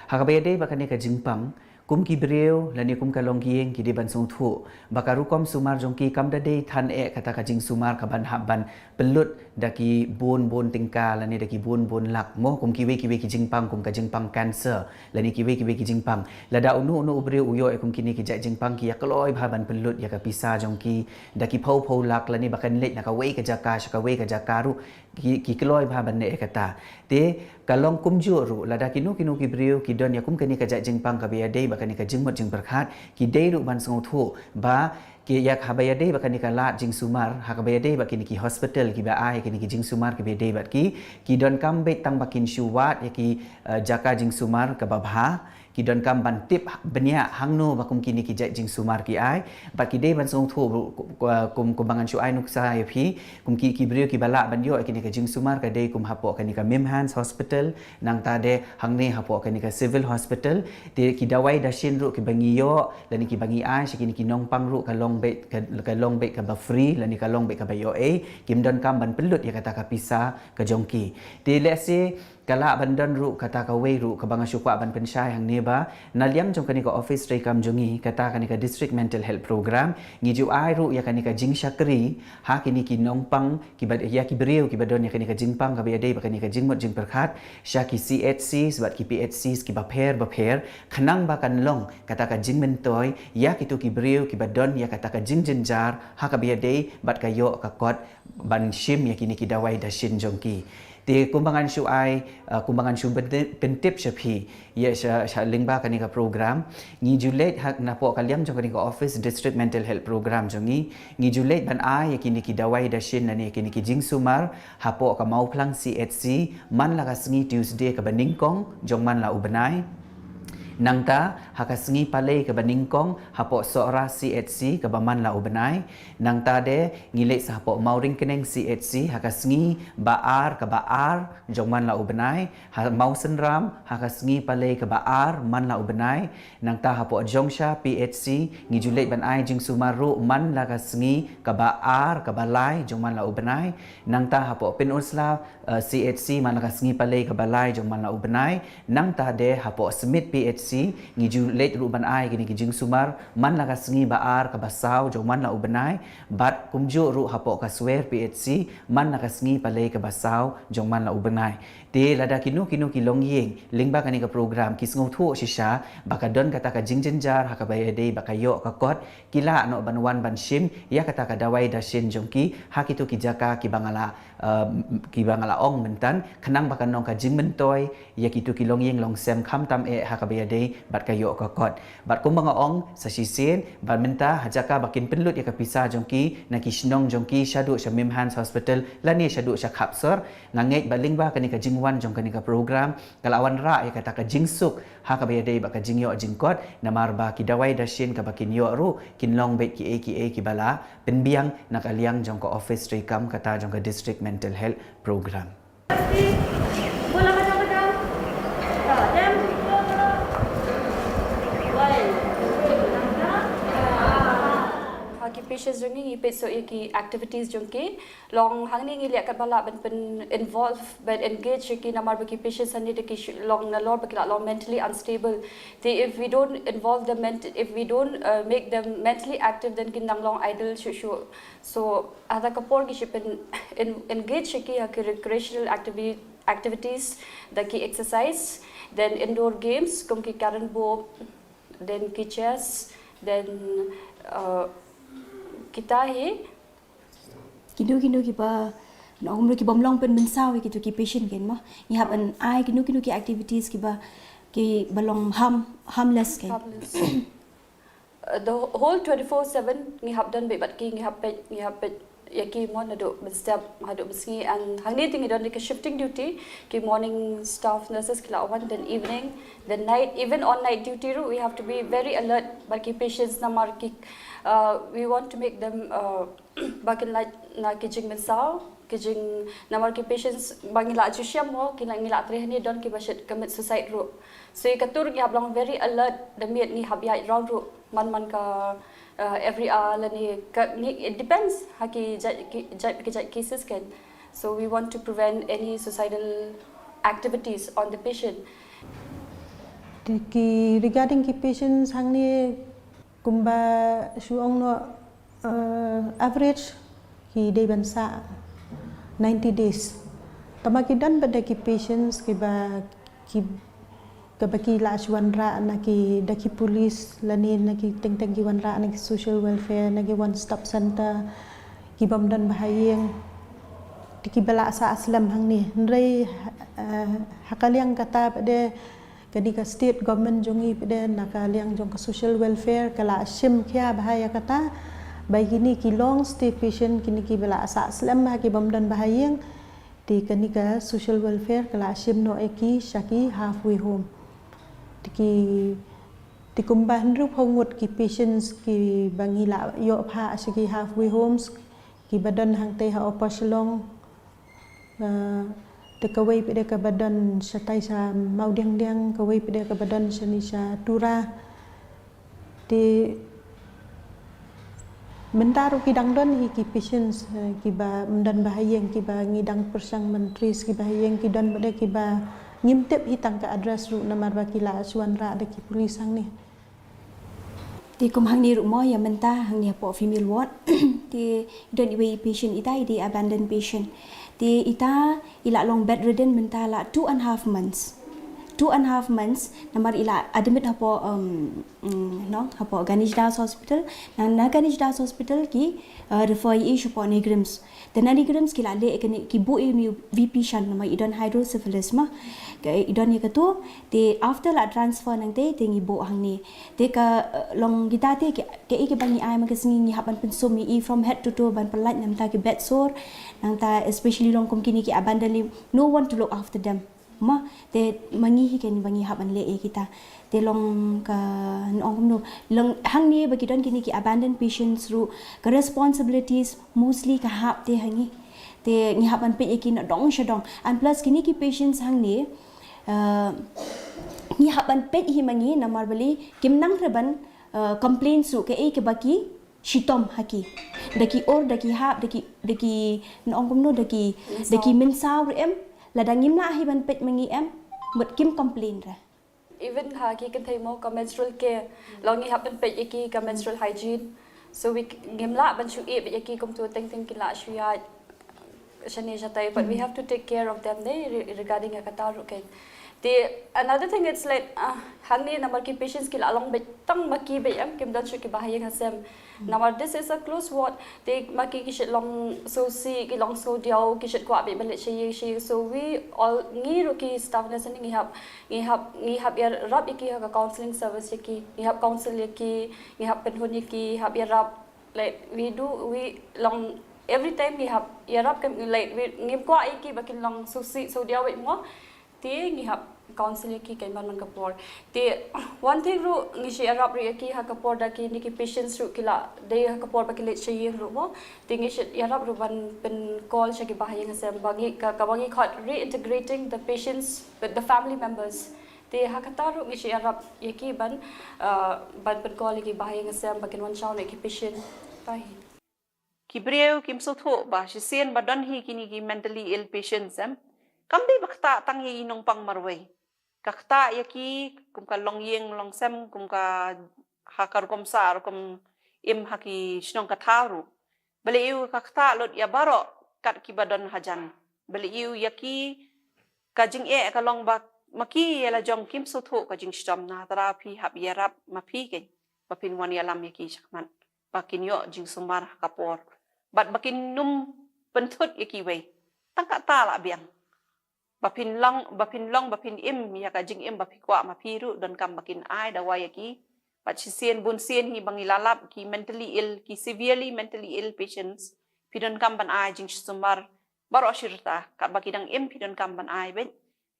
Ha kaba ïadei bad kane ka jingpang, kum ki briew lane kum ka longïing ki dei ban sngewthuh ba ka rukom sumar jong ki kam da dei than eh kata ka jingsumar ka ban hap ban pynlut da ki bun bun tyngka lane da ki bun bun lak mo, kum kiwei kiwei ki jingpang, kum ka jingpang cancer lane kiwei kiwei ki jingpang. Lada uno uno u briew u ïoh ïa kum kine ki jait jingpang, ki ïa kloi bha ban pynlut ïa ka pisa jong ki da ki phew phew lak lane ba kan leit na kawei ka jaka sha kawei ka jaka ruh, ki, ki kloi bha ban leh ïa kata. Te ka long kumjuh ruh, lada kino kino ki briew ki don ïa kum kane ka jait jingpang kaba ïadei bad kane ka jingmut jingpyrkhat, ki dei ruh ban sngewthuh ba ki, ïa kaba ïadei bad kane ka lad jingsumar, ha kaba ïadei bad kine ki hospital kiba ai kine ki jingsumar kiba ïadei bad ki, ki donkam beit tang ba kin shu wad ïa ki, eh, jaka jingsumar kaba bha, ki donkam ban tip bniah hangno ba kum kine ki jait jingsumar ki ai, bad ki dei ban sngewthuh ruh, ku-, ku-, kum, kumba ngan shu ai nuksa ïa phi, kum ki, ki briew kiba lah ban ïoh ïa kine ki jingsumar ka dei kum hapoh kane ka MIMHANS Hospital, nangta de hangne hapoh kane ka Civil Hospital. Te ki dawai dashin ruh kiba ngi ïoh lane kiba ngi ai sha kine ki nongpang ruh ka long beit, ka, ka long beit kaba free lane ka long beit kaba ïoh ei, kim donkam ban pynlut ïa kata ka pisa ka jong ki. Te lehse ka lah ban don ruh kata kawei ruh kaba nga shu kwah ban pynshai hangne ba na liang jong kane ka office treikam jong ngi, kata kane ka District Mental Health Program, ngi ju ai ruh ïa kane ka jingshakri ha kine ki nongpang kiba, ïa ki briew kiba don ïa kane ka jingpang kaba ïadei bad kane ka jingmut jingpyrkhat sha ki CHCs bad ki PHCs kiba pher bapher, khnang ba kan long kata ka jingmyntoi ïa kito ki briew kiba don ïa kata ka jingjynjar ha kaba ïadei bad ka ïoh ka kot ban shim ïa kine ki dawai dashin jong ki. Te kumba ngan shu ai, uh, kumba ngan shu pynti-, pyntip sha phi, ïa sha, sha lyngba kane ka program, ngi ju leit ha, napoh ka liang jong kane ka office District Mental Health Program jong ngi, ngi ju leit ban ai ïa kine ki dawai dashin lane ïa kine ki jingsumar hapoh ka Mawphlang CHC man la ka sngi Tuesday kaba nyngkong jong man la u bnai. Nangta ha ka sngi Palei kaba nyngkong hapoh Sohra CHC kaba man la u bnai. Nangta de ngi leit sa hapoh Mawryngkneng CHC ha ka sngi ba ar kaba ar jong man la u bnai. Ha Mawsynram ha ka sngi Palei kaba ar man la u bnai. Nangta hapoh Jongsha PHC ngi ju leit ban ai jingsumar ruh man la ka sngi kaba ar kaba lai jong man la u bnai. Nangta hapoh Pynursla, eh, CHC man la ka sngi Palei kaba lai jong man la u bnai. Nangta de hapoh Smit PHC ngi ju leit ruh ban ai kine ki jingsumar man la ka sngi ba ar kaba saw jong man la u bnai. Bad kumjuh ruh hapoh ka Swer PHC man la ka sngi Palei kaba saw jong man la u bnai. Te lada kino kino ki longïing lyngba kane ka program ki sngewthuh shisha ba ka don kata ka jingjynjar ha kaba ïadei bad ka ïoh ka kot, ki lah noh ban wan ban shim ïa kata ka dawai dashin jong ki ha kito ki jaka kiba nga la, uh, kiba nga la ong mynta, khnang ba kan long ka jingmyntoi ïa kito ki longïing longsem khamtam eh ha kaba ïadei bad ka ïoh ka kot. Bad kumba nga ong sa shisien, ba mynta ha jaka ba kin pynlut ïa ka pisa jong ki na ki shnong jong ki shaduh sha MIMHANS Hospital lane shaduh sha Khapsor, nga ngeit ba lyngba kane ka jingwan jong kane ka program ka la wanrah ïa kata ka jingsuk ha kaba ïadei bad ka jingïoh jingkot, namar ba ki dawai dashin kaba kin ïoh ruh kin long beit kiei kiei kiba la pynbiang na ka liang jong ka office treikam kata jong ka District Mental Health Program. Ha ki patients jong ngi, ngi peit shuh ïa ki activities jong ki. Long hangne ngi leh katba lah ban pyn involve, ban engage ïa ki, namar ba ki patients hangne da ki shu long nalor ba ki la long mentally unstable. Te if we don't involve them ment-, if we don't, uh, make them mentally active, then kin dang long idle shuh shuh. So ha kata ka por ngi shu pyn en-, engage ïa ki ha ki recreational activi-, activities, da ki exercise, then indoor games kum ki carrom board, then ki chess, then, uh, kita hi. Kino kino kiba, na umno ki bym long pynmynsaw ïa kito ki patient kein mo. Ngi hap ban ai kino kino ki activities kiba, kiba long harm, harmless kein. Uh, the whole twenty-four seven ngi hap don beit bad ki, ngi hap peit, ngi hap peit, ïa ki mo naduh mynstep haduh mynsngi, and hangne te ngi don ïa ka shifting duty, ki morning staff nurses ki la wan, then evening, then night, even on night duty ruh we have to be very alert bad ki patients namar ki, uh, we want to make them, uh, ba kin lait na ki jingmynsaw, ki jing, namar ki patients ba ngi la ju shem mo, ki la, ngi la trei hangne don kiba shait commit suicide ruh. So ïa kato ruh ngi hap long very alert da miet ngi hap ïaid round ruh man man ka, uh, every hour lane ka, ngi, it depends ha ki jait, ki jait, ki jait cases kan. So we want to prevent any suicidal activities on the patient. Te ki regarding ki patients hangne, kumba shu ong noh, uh, average ki dei ban sah ninety days. Tangba ki don pat de ki patients kiba, ki, kaba ki la shu wanrah na ki, da ki police lane na ki teng teng, ki wanrah na ki social welfare, na ki one stop center, ki bym don ba ha ïing. Te kiba la sah slem hangne. Hynrei, uh, ha ka liang kata pat de, kane ka state government jong ngi pat de, na ka liang jong ka social welfare ka la shim khia bha ïa kata, ba kine ki long stay patient, kine kiba la sah slem bha, ki bym don ba ha ïing, te kane ka social welfare ka la shim noh ïa ki sha ki halfway home. Te ki, te kumba hynriewphew ngut ki patients kiba ngi la ïoh phah sha ki halfway homes, kiba don hangtei ha Upper Shillong, uh, te kawei pat de kaba don shatai sha Mawdiangdiang, kawei pat de kaba don shane sha Tura. Te mynta ruh ki dang don hi ki patients, uh, kiba ym don ba ha ïing, kiba ngi dang pyrshang ban trace kiba ha ïing, ki don pat de kiba ngim tip hi tang ka address ruh namar ba ki la shu wanrah da ki police hangne. Te kum hangne ruh mo, ïa mynta hangne hapoh female ward te don iwei i patient, ita i dei abandoned patient. Te ita i la long bedridden mynta la two and half months. Two and half months namar i la admit hapoh, um, um, no, hapoh Ganesh Das Hospital. Na, na Ganesh Das Hospital ki, uh, refer i shapoh NEIGRIHMS. Te na NEIGRIHMS ki la leh ïa kane, ki buh ïa une u VP shunt namar i don hydrocephalus ma. Ka i don ïa kato, te after la transfer nangtei te ngi buh hangne. Te ka, uh, long kita te ka, kaei kaba ngi ai man ka sngi ngi hap ban pynsum ïa i from head to toe ban pynlait namar ki bed sore, nangta especially long kum kine ki abandon, no one to look after them. Ma, te ma ngi hi kein ba ngi hap ban leh ïa kita. Te long ka, nong kumno, long hangne ba ki don kine ki abandoned patients ruh, ka responsibilities mostly ka hap te ha ngi. Te ngi hap ban peit ïa ki nadong shadong. And plus kine ki patients hangne, uh, ngi hap ban peit hi ma ngi namar balei kim nang re ban, uh, complain shuh kaei kaba ki shitom ha ki. Da ki ur, da ki hap, da ki, da ki, nong kumno, da ki, da ki mynsaw ruh em. Lada ngim lah hi ban peit ma ngi em, mut kim complain re. Even ha ki kynthei mo, ka menstrual care, long ngi hap ban peit ïa ki ka menstrual hygiene. So we, ngim lah ban shu ïeh beit ïa ki kumto teng teng ki la shu ïaid shane shatai, but we have to take care of them ne, re-, regarding ïa kata ruh kein. Te another thing, it's like, uh, hangne namar ki patients ki la long beit tang ma ki beit em, kim don shuh kiba ha ïing ha sem. Namar this is a close ward, te ma ki ki shait long sngewsih, ki long sngewdiaw, ki shait kwah beit ban leit sha ïing sha ïing. So we all, ngi ruh ki staff nurse ngi hap, ngi hap, ngi hap ïarap ïa ki ha ka counselling service ïa ki, ngi hap counsel ïa ki, ngi hap pynhun ïa ki, hap ïarap, like, we do, we long, every time ngi hap ïarap, kan, like, we, ngim kwah ïa ki ba kin long sngewsih sngewdiaw beit mo. Te ngi hap counsel ïa ki kein man man ka por. Te one thing ruh, ngi shait ïarap ruh ïa ki ha ka por da kine ki patients ruh ki la dei ha ka por ba ki leit sha ïing ruh mo. Te ngi shait ïarap ruh ban pyn-call sha kiba ha ïing ha sem ba ngi ka, kaba ngi khot reintegrating the patients with the family members. Te ha kata ruh ngi shait ïarap ïa ki ban, uh, ban pyn-call ïa kiba ha ïing ha sem ba kin wan shaw noh ïa ki patient. Bye. Ki briew kim sngewthuh ba shisien ba don hi kine ki mentally ill patients em, kam dei ba ktah tang ïa i nongpang marwei. Ka ktah ïa ki kum ka longïing longsem, kum ka, ha ka rukom sah rukom im ha ki shnong ka thaw ruh. Balei ïoh ka ktah lut ïa baroh kat kiba don hajan. Balei ïoh ïa ki, ka jingeh ka long ba ma ki ïa la jong kim sngewthuh ka jingshitom. Na tara phi hap ïarap ma phi kein ba phin wan ïalam ïa ki shakhmat ba kin ïoh jingsumar ha ka por, bad ba kin nym pynthut ïa kiwei. Tang kata lah biang. Ba phin long, ba phin long, ba phin im ïa ka jingim ba phi kwah ma phi ruh, donkam ba kin ai dawai ïa ki. Bad shisien bunsien hi ba ngi la lap ki mentally ill, ki severely mentally ill patients, phi donkam ban ai jingsumar baroh shi rta, katba ki dang im phi donkam ban ai beit.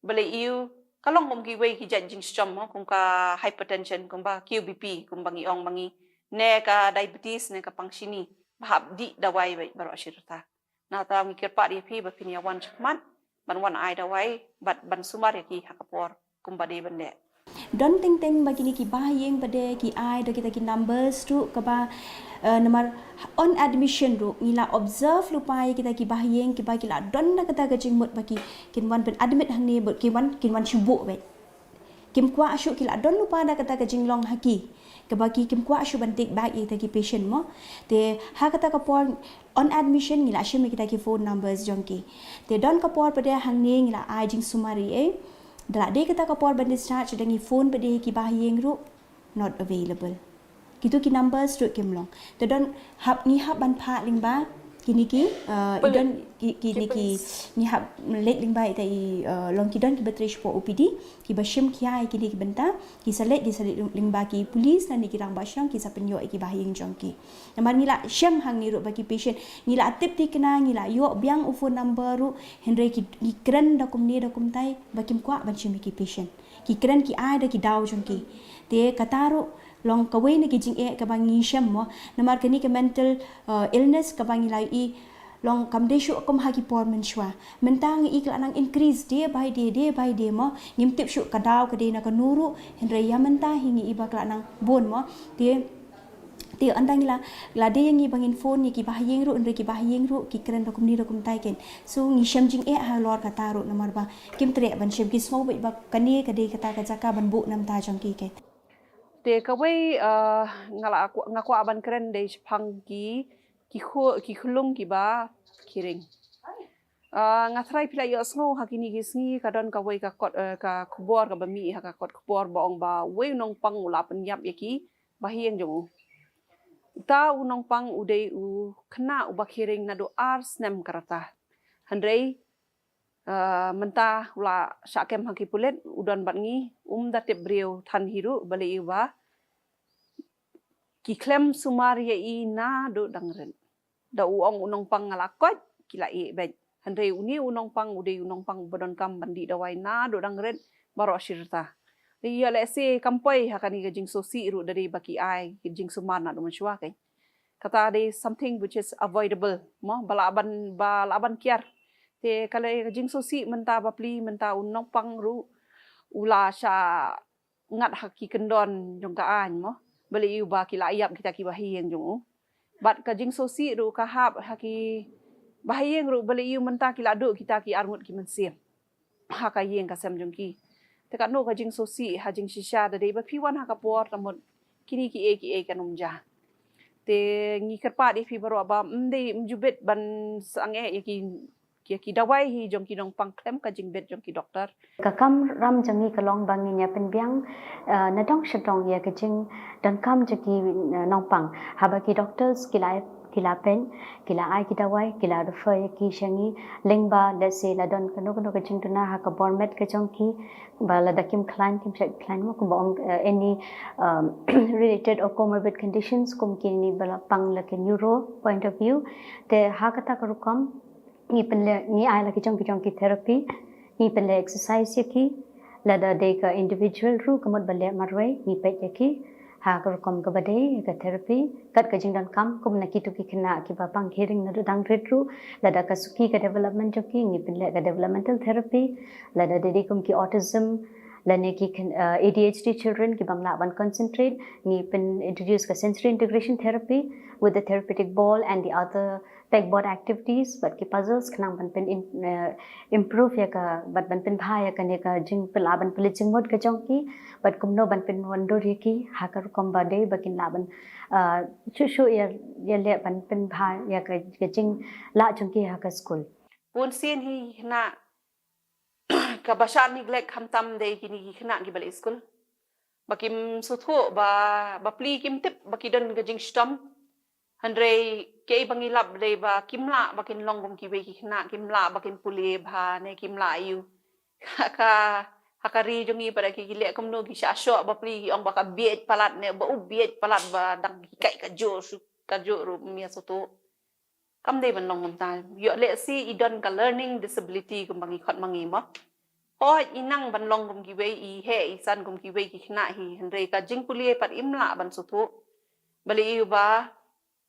Balei ïa u, ka long kum kiwei ki jait jingshitom mo, kum ka hypertension, kum ba Q B P, kum ba ngi ong ba ngi, ne ka diabetes, ne ka pangshini, ba hap dih dawai beit baroh shi rta. Nangta ngi kyrpad ïa phi ba phin ïa wan shakhmat ban wan ai dawai bad ban sumar ïa ki ha ka por kumba dei ban leh. Don teng teng ba kine ki bahaïing ba dei ki ai da kita ki numbers ruh kaba, eh, namar on admission ruh ngi la observe lypa ïa kita ki bahaïing kiba ki la don da kata ka jingmut ba ki kin wan ban admit hangne, ba kin wan, kin wan shu buh beit. Kim kwah shuh, ki la don lypa da kata ka jinglong ha ki, kaba ki kim kwah shuh ban take back ïa kita ki patient mo. Te ha kata ka por on admission ngi la shim ïa kita ki phone numbers jong ki. Te don ka por pat de hangne ngi la ai jingsumar ïa, da la dei kata ka por ban discharge da ngi phone pat de ki bahaïing ruh, not available. Kitu ki numbers ruh kim long. Te don hap, ngi hap ban phah lyngba kine ki, uh, i don ki, kine ki, ngi hap leit lyngba ita i, uh, long ki don kiba trei shapoh O P D, kiba shim khia ïa kine ki bynta, ki sa leit, ki sa leit lyngba ki police lane ki rangbah shnong, ki sa pynïoh ïa ki bahaïing jong ki. Namar ngi la shem hangne ruh ba ki patient, ngi la tip thikna, ngi la ïoh biang u phone number ruh, hynrei ki, ngi kren da kumne da kumtai ba kim kwah ban shim ïa ki patient. Ki kren ki ai da ki daw jong ki. Te kata ruh long kawei na ki jingeh kaba ngi shem mo. Namar kane ka mental, uh, illness kaba ngi la ïohi long kam dei shuh kum ha ki por mynshuwa. Mynta ngi i ka la nang increase day by day, day by day mo. Ngim tip shuh ka daw ka dei na kano ruh. Hynrei ïa mynta hi ngi i ba ka la nang bun mo. Te, te ynda ngi la, la dei ïa ngi ba ngin phone ïa ki bahaïing ruh, hynrei ki bahaïing ruh ki kren da kumne da kumtai ken. So ngi shem jingeh halor kata ruh namar ba kim treh ban shim, ki sngew beit ba kane ka dei kata ka jaka ban buh na bynta jong ki ken. Te kawei, uh, nga la, nga kwah ban kren dei shaphang ki, ki khu-, ki khunlung kiba khie ring. Uh, nga tharai phi la ïohsngew ha kine ki sngi ka don kawei ka kot, uh, ka khubor kaba mih ha ka kot khubor ba ong ba uwei u nongpang u la pynïap ïa ki bahaïing jong u. Uta u nongpang u dei u khynnah uba khie ring naduh ar snem ka rta. Hynrei, uh, mynta u la shah kem ha ki pulit, u don bad ngi, um da tip briew than hi ruh, balei ïa u ba ki khlem sumar ïa i naduh dang rit. Da u ong u nongpang nga la koit, ki la ïeh beit. Hynrei une u nongpang u dei u nongpang uba donkam ban dih dawai naduh dang rit baroh shi rta. Ïa lehse kam poi ha kane ka jingsngewsih ruh da dei ba ki ai ka jingsumar naduh mynshuwa kein. Kata dei something which is avoidable mo, ba lah ban, ba lah ban kiar. Te ka lei ka jingsngewsih mynta bapli, mynta u nongpang ruh u la shah ngat ha ki kyndon jong ka aiñ mo, balei ïa u ba ki la ïap kita ki bahaïing jong u. Bad ka jingsngewsih ruh ka hap ha ki bahaïing ruh, balei ïa u mynta ki la duh kita ki arngut ki mynsiem ha ka ïing ka sem jong ki. Te katno ka jingsngewsih ha jingshisha da dei ba phi wan ha ka por, ta mut kine kiei kiei kan ym jia. Te ngi kyrpad ïa phi baroh ba ym dei, ym ju bit ban sangeh ïa ki, ïa ki dawai hi jong ki nongpang khlem ka jingbit jong ki doktor. Ka kamram jong ngi ka long ba ngin ïa pynbiang, eh, nadong shadong ïa ka jingdonkam jong ki, eh, nongpang. Haba ki doctors ki la, ki la peit, ki la ai ki dawai, ki la refer ïa ki sha ngi lyngba, let's say, la don kano kano ka jingduna ha ka bor met ka jong ki, ba lada kim khlaiñ, kim shait khlaiñ mo, kumba ong, eh, any, um, related or comorbid conditions, kum kine ba la pang la ka neuro point of view. Te ha kata ka rukom ngi pynleh, ngi ai la ki jong ki jong ki therapy, ngi pynleh exercise ïa ki, lada dei ka individual ruh ka mut ba leh marwei, ngi peit ïa ki ha ka rukom kaba dei ka therapy, kat ka jingdonkam, kum na kitu ki khynnah kiba pang khie ring naduh dang rit ruh, lada ka suki ka development jong ki, ngi pynleh ka developmental therapy, lada dei dei kum ki autism, lane ki khyn-, uh, A D H D children kiba ym lah ban concentrate, ngi pyn introduce ka sensory integration therapy with the therapeutic ball and the other pegboard activities, bad ki puzzles, khnang ban pyn in-, eh, improve ïa ka, bad ban pynbha ïa kane ka jingpynlah ban pynleit jingmut ka jong ki, bad kumno ban pynwandur ïa ki ha ka rukom ba dei ba kin lah ban, ah, shuh shuh ïa, ïaleh ban pynbha ïa ka, ka jinglah jong ki ha ka skul. Bun sien hi na kaba shah neglect khamtam dei kine ki khynnah kiba leit skul. Ba kim sngewthuh, ba, bapli kim tip ba ki don ka jingshitom. Hynrei kaei ba ngi lap dei ba kim lah ba kin long kum kiwei ki khynnah, kim lah ba kin pule bha ne kim lah ïa u. Ha ka, ha ka ri jong ngi pat da ki, ki leh kumno, ki shah shoh bapli, ki ong ba ka bieit palat ne ba u bieit palat, ba dang ki kai kajuh shu, kajuh ruh ym ïa sngewthuh. Kam dei ban long kumta. Ïoh lehse i don ka learning disability kumba ngi khot ma ngi mo. Hooid i nang ban long kum kiwei i heh i san kum kiwei ki khynnah hi, hynrei ka jingpule pat im lah ban sngewthuh. Balei? Ïa ba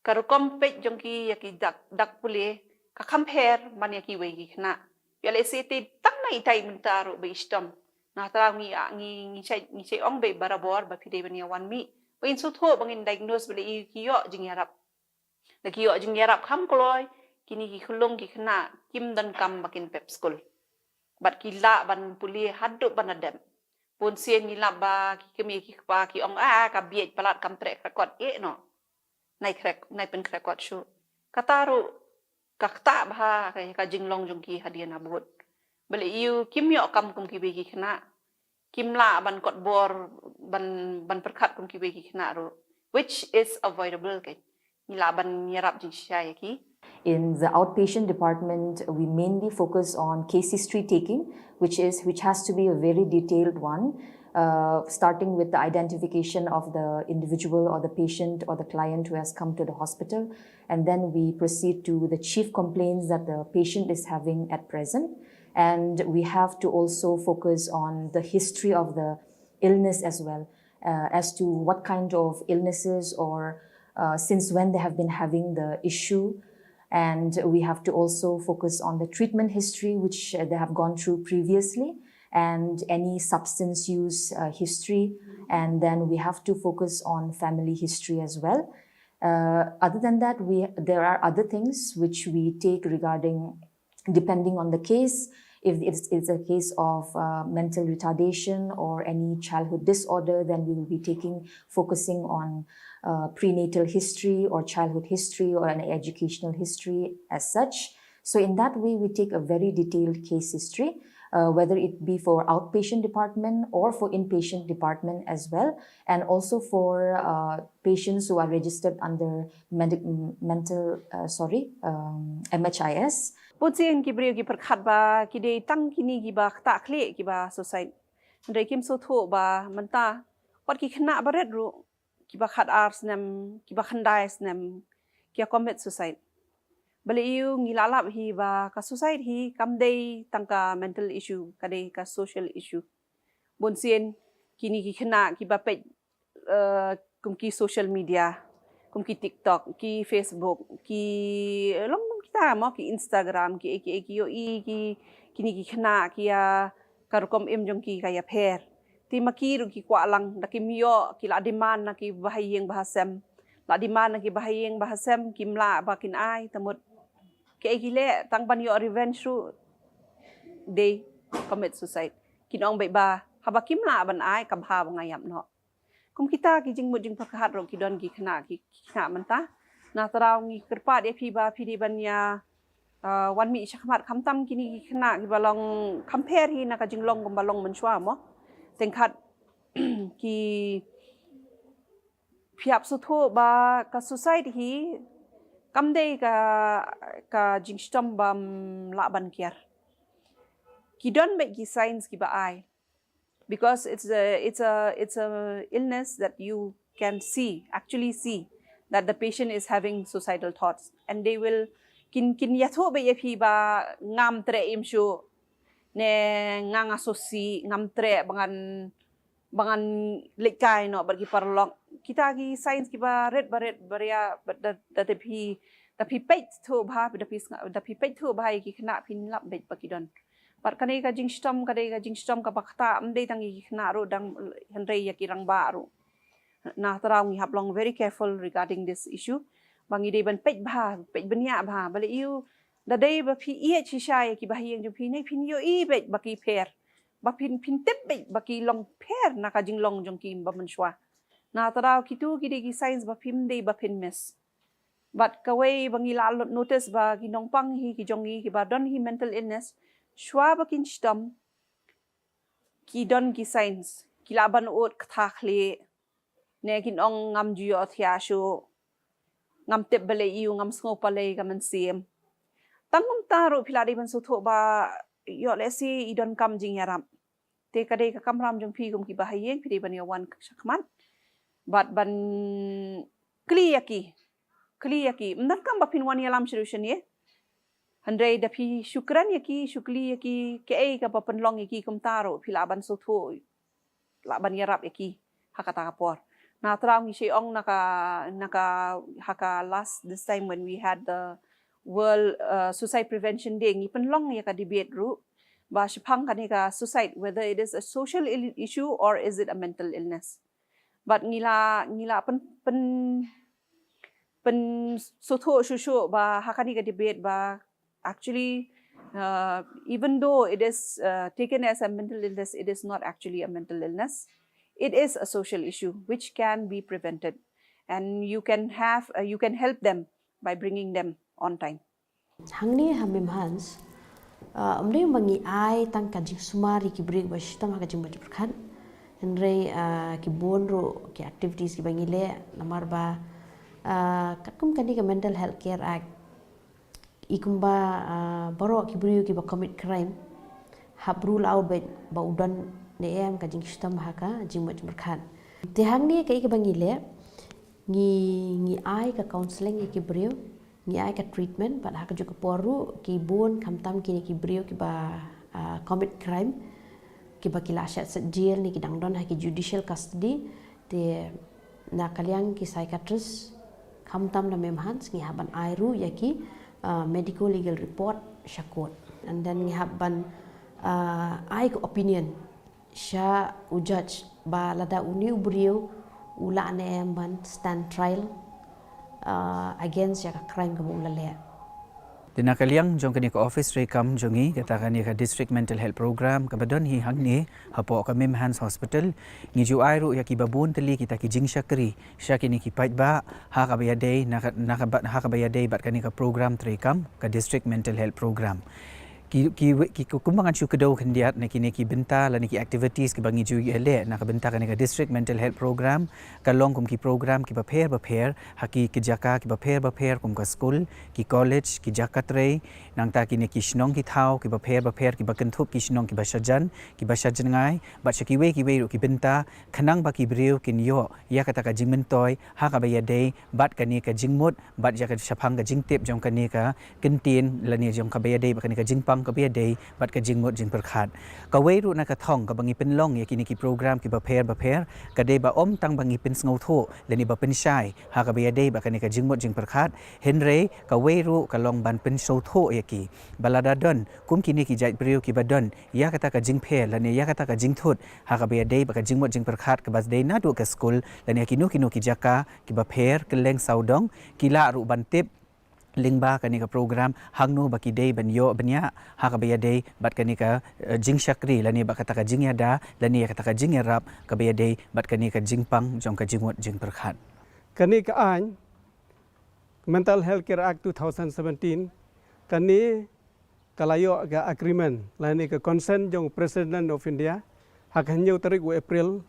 ka rukom peit jong ki ïa ki dak, dak pule ka kham pher man ïa kiwei ki khynnah. Ïoh lehse te tang na itai mynta ruh ba i shitom. Na trai ngi, ngi, ngi shait, ngi shait ong ba barabor ba phi dei ban ïa wan mih ba in sngewthuh, ba ngin diagnose, balei? Ïa ki ïoh jingïarap. Da ki ïoh jingïarap kham kloi, kine ki khyllung ki khynnah kim donkam ba kin pep skul. Bad ki lah ban pule haduh ban da dep. Bun sien ngi lap ba ki kmie ki kpa ki ong, ah, ka bieit palat, kam treh krekot, eh noh. Nai krek, nai pynkrekot shuh. Kata ruh ka ktah bha ka, ka jinglong jong ki hadien habud. Balei? Ïa kim ïoh kam kum kiwei ki khynnah. Kim lah ban kot bor, ban, ban pyrkhat kum kiwei ki khynnah ruh, which is avoidable, kan. Ngi lah ban ïarap jingshisha ïa ki. In the outpatient department, we mainly focus on case history taking, which is, which has to be a very detailed one, uh, starting with the identification of the individual or the patient or the client who has come to the hospital, and then we proceed to the chief complaints that the patient is having at present. And we have to also focus on the history of the illness as well, uh, as to what kind of illnesses or, uh, since when they have been having the issue. And we have to also focus on the treatment history which, uh, they have gone through previously, and any substance use, uh, history. And then we have to focus on family history as well. Uh, other than that, we, there are other things which we take regarding, depending on the case. If it's, it's a case of, uh, mental retardation or any childhood disorder, then we will be taking, focusing on, uh, prenatal history or childhood history or an educational history as such. So in that way, we take a very detailed case history, uh, whether it be for outpatient department or for inpatient department as well, and also for, uh, patients who are registered under medic-, mental, uh, sorry, um, M H I S. Bun sien ki briew ki pyrkhat ba ki dei tang kine kiba ktah khlieh kiba suicide. Hynrei kim sngewthuh ba mynta wat ki khynnah barit ruh, kiba khatar snem, kiba khyndai snem, ki ïa commit suicide. Balei? Ngi la lap hi ba ka suicide hi kam dei tang ka mental issue, ka dei ka social issue. Bun sien kine ki khynnah kiba peit, eh, kum ki social media, kum ki TikTok, ki Facebook, ki, eh, long kum kita mo, ki Instagram, ki, ki, ki ïohi ki, kine ki khynnah ki ïa, ka rukom im jong ki ka ïapher. Te ma ki ruh ki kwah lang, da kim ïoh, ki la demand na ki bahaïing bahasem. La demand na ki bahaïing bahasem, kim lah ba kin ai, te mut kiei ki leh, tang ban ïoh revenge ruh, they commit suicide. Kin ong beit ba haba kim lah ban ai, ka bha ba nga ïap noh. Kum kita ki jingmut jingpyrkhat ruh ki don ki khynnah, ki, ki khynnah mynta. Na trai ngi kyrpad ïa phi ba phi dei ban ïa, uh, wan mih shakhmat, khamtam kine ki khynnah kiba long kham pher hi na ka jinglong kumba long mynshuwa mo. Teng khat ki, phi hap sngewthuh ba ka suicide hi kam dei ka, ka jingshitom bym lah ban kiar. Ki don beit ki signs kiba ai. Because it's a, it's a, it's a illness that you can see, actually see, that the patient is having suicidal thoughts, and they will, kin, kin ïathuh beit ïa phi ba ngam treh im shuh, ne nga nga sngewsih, ngam treh ba ngan, ba ngan leit kai noh bad ki paralok. Kita ki signs kiba rit barit baria, bad da, da phi, da phi peit thuh bha, da phi snga-, da phi peit thuh bha ïa ki khynnah, phin lap beit ba ki don. Bad kane ka jingshitom, kane ka jingshitom kaba ktah, ym dei tang ïa ki khynnah ruh, dang hynrei ïa ki rangbah ruh. Na trai ngi hap long very careful regarding this issue. Ba ngi dei ban peit bha, peit bniah bha. Balei? Da dei ba phi ïeit shisha ïa ki bahaïing jong phi, ne phin ïohi beit ba ki pher. Ba phin, phin tip beit ba ki long pher na ka jinglong jong ki ba mynshuwa. Na trai kitu ki dei ki signs ba phim dei ba phin miss. Bad kawei ba ngi la notice ba ki nongpang hi ki jong ngi kiba don hi mental illness, shuwa ba kin shitom, ki don ki signs, ki lah ban ud ktha khlieh, ne kin ong ngam ju ïohthiah shuh, ngam tip balei, ngam sngew balei ka mynsiem. Tang kumta ruh phi la dei ban sngewthuh ba ïoh lehse i donkam jingïarap. Te ka dei ka kamram jong phi kum ki bahaïing, phi dei ban ïa wan shakhmat bad ban kylli ïa ki. kylli ïa ki. Ym donkam ba phin wan ïalam shuh shuh ïa. Hynrei da phi shu kren ïa ki, shu kylli ïa ki, kaei kaba pynlong ïa ki kumta ruh, phi lah ban sngewthuh, lah ban ïarap ïa ki ha kata ka por. Na trai ngi shu ong na ka, na ka, ha ka last, this time when we had the World uh, Suicide Prevention Day, ngi pynlong ïa ka debate ruh ba shaphang kane ka suicide, whether it is a social Ill- issue or is it a mental illness. But ngi la, ngi la pyn, pyn, pynsngewthuh shuh shuh ba ha kane ka debate ba actually, uh, even though it is uh, taken as a mental illness, it is not actually a mental illness. It is a social issue which can be prevented, and you can have uh, you can help them by bringing them on time. Hangne ha MIMHANS, uh, ym dei ba ngi ai tang ka jingsumar ïa ki briew ba shitom ha ka jingmut jingpyrkhat. Hynrei uh, ki bun ruh ki activities kiba ngi leh, namar ba uh, katkum kane ka Mental Health Care Act, i kumba uh, baroh ki briew kiba commit crime, hap rule out ba, ba u don ne em ka jingshitom ha ka jingmut jingpyrkhat. Te hangne kaei kaba ngi leh, ngi, ngi ai ka counselling ïa ki briew, ngi ai ka treatment, bad ha kajuh ka por ruh ki bun khamtam kine ki briew kiba uh, commit crime, kiba ki la shet shet jail ne ki dang don ha ki judicial custody, te na ka liang ki psychiatrist khamtam na MIMHANS ngi hap ban ai ruh ïa ki uh, medico legal report sha court. And then ngi hap ban uh, ai ka opinion sha u judge ba lada une u briew u lah ne em ban stand trial uh, against ïa ka crime kaba u la leh. Te na ka liang jong kane ka office treikam jong ngi, kata kane ka District Mental Health Program kaba don hi hangne hapoh ka MIMHANS Hospital, ngi ju ai ruh ïa kiba bun tylli kita ki jingshakri sha kine ki paidbah ha kaba ïadei na ka, na kaba, ha kaba ïadei bad kane ka program treikam, ka District Mental Health Program. Ki, ki, ki, ki kumba ngan shu kdew khyndiat na kine ki bynta lane ki activities kiba ngi ju ïaleh na ka bynta kane ka District Mental Health Program, ka long kum ki program kiba pher bapher ha ki, ki jaka kiba pher bapher, kum ka skul, ki college, ki jaka trei, nangta kine ki shnong ki thaw kiba pher bapher, kiba kynthup ki shnong kiba shajan, kiba shajngai, bad sha kiwei kiwei ruh ki bynta, khnang ba ki briew kin ïoh ïa kata ka jingmyntoi ha kaba ïadei bad kane ka jingmut, bad ïa ka shaphang ka jingtip jong kane ka kyntien lane jong kaba ïadei bad kane ka jingpang kaba ïadei bad ka jingmut jingpyrkhat. Kawei ruh na ka thong kaba ngi pynlong ïa kine ki program kiba pher bapher, ka dei ba ym tang ba ngi pynsngewthuh lane ba pynshai ha kaba ïadei bad kane ka jingmut jingpyrkhat, hynrei kawei ruh ka long ban pynsngewthuh ïa ki ba lada don kum kine ki jait briew kiba don ïa kata ka jingpher lane ïa kata ka jingthut ha kaba ïadei bad ka jingmut jingpyrkhat, kaba dei naduh ka skul lane kino kino ki jaka kiba pher kylleng sawdong, ki lah ruh ban tip lyngba kane ka program hangno ba ki dei ban ïoh bniah ha kaba ïadei bad kane ka eh, jingshakri lane bad kata ka jingïada lane ïa kata ka jingïarap kaba ïadei bad kane ka jingpang jong ka jingmut jingpyrkhat. Kane ka aiñ, Mental Health Care Act two thousand seventeen, kane ka la ïoh ka agreement lane ka consent jong President of India ha ka hynñiew tarik u April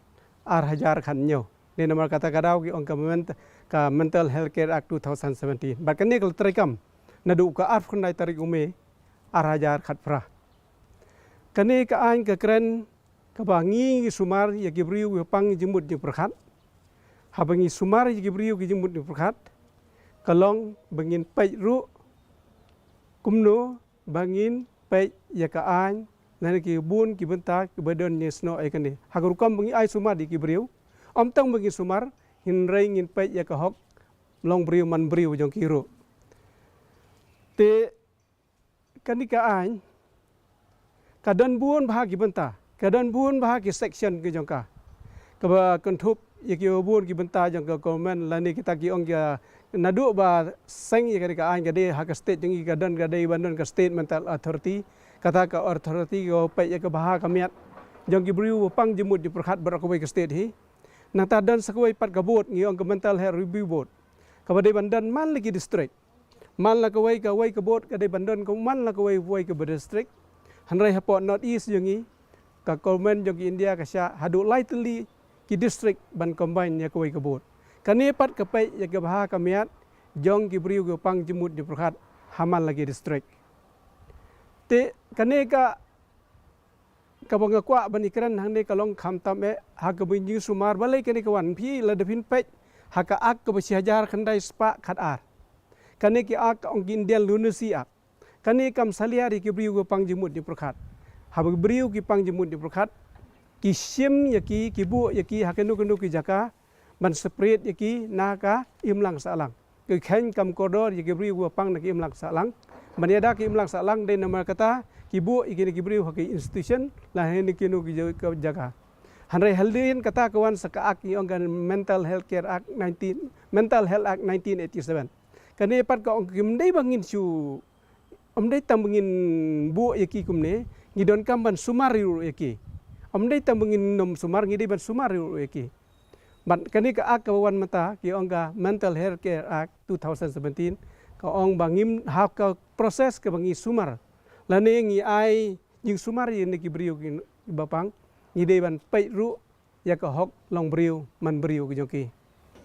ar hajar khathynñiew. Ne namar kata ka daw ki ong ka ment-, ka Mental Health Care Act two thousand seventeen. Bad kane ka la treikam naduh ka arphew khyndai tarik u May ar hajar khatphra. Kane ka aiñ ka kren kaba ngi, ngi sumar ïa ki briew kiba pang jingmut jingpyrkhat. Haba ngi sumar ïa ki briew ki jingmut jingpyrkhat, ka long ba ngin peit ruh kumno ba ngin peit ïa ka aiñ lane ki bun ki bynta kiba don ñiewsnoh ïa kane. Ha ka rukom ba ngi ai sumar ïa ki briew, ym tang ba ngin sumar, hynrei ngin peit ïa ka hok long briew man briew jong ki ruh. Te kane ka aiñ ka don bun bha ki bynta, ka don bun bha ki section ki jong ka, kaba kynthup ïa ki bun ki bynta jong ka government lane kita ki ong ïa naduh ba seng ïa kane ka aiñ ka dei ha ka state jong ngi, ka don, ka dei ban don ka State Mental Authority, kata ka authority ka peit ïa ka bha ka miat jong ki briew ba pang jingmut jingpyrkhat baroh kawei ka state hi. Nangta don sa kawei pat ka board ngi ong ka Mental Health Review Board, kaba dei ban don man la ki district. Man la kawei kawei ka board ka dei ban don ka man la kawei kawei ka district. Hynrei hapoh North East jong ngi, ka government jong ki India ka shah haduh lai tylli ki district ban combine ïa kawei ka board. Kane pat ka peit ïa ka bha ka miat jong ki briew kiba pang jingmut jingpyrkhat ha man la ki district. Te kane ka kaba nga kwah ban ïakren hangne ka long khamtam eh ha kaba ngi sumar balei kane ka wan, phi lada phin peit ha ka Act kaba shi hajar khyndai spah khatar. Kane ki Act ong ki Indian Lunacy Act. Kane kam salia ïa ki briew ki pang jingmut jingpyrkhat. Haba ki briew ki pang jingmut jingpyrkhat, ki shim ïa ki, ki buh ïa ki ha kano kano ki jaka, ban separate ïa ki na ka imlang sahlang. Ki kheiñ kam kordor ïa ki briew ki pang na ki imlang sahlang. Ban ïada ki imlang sahlang dei namar kata, ki buh ïa ki na ki briew ha ki institution, la ha kano kano ki ja-, ka jaka. Hynrei hadien kata ka wan sa ka Act ngi ong ka Mental Health Care Act nineteen, Mental Health Act nineteen eighty-seven. Kane pat ka ong kim dei ba ngin shu, ym dei tang ba ngin buh ïa ki kumne, ngi donkam ban sumar ruh ïa ki. Ym dei tang ba ngin nym sumar, ngi dei ban sumar ruh ïa ki. Bad kane ka Act kaba wan mynta, ki ong ka Mental Health Care Act two thousand seventeen, ka ong ba ngim ha ka process kaba ngi sumar. Lane ngi ai jingsumar ïa kine ki briew kiba pang, ngi dei ban peit ruh ïa ka hok long briew man briew ki jong ki.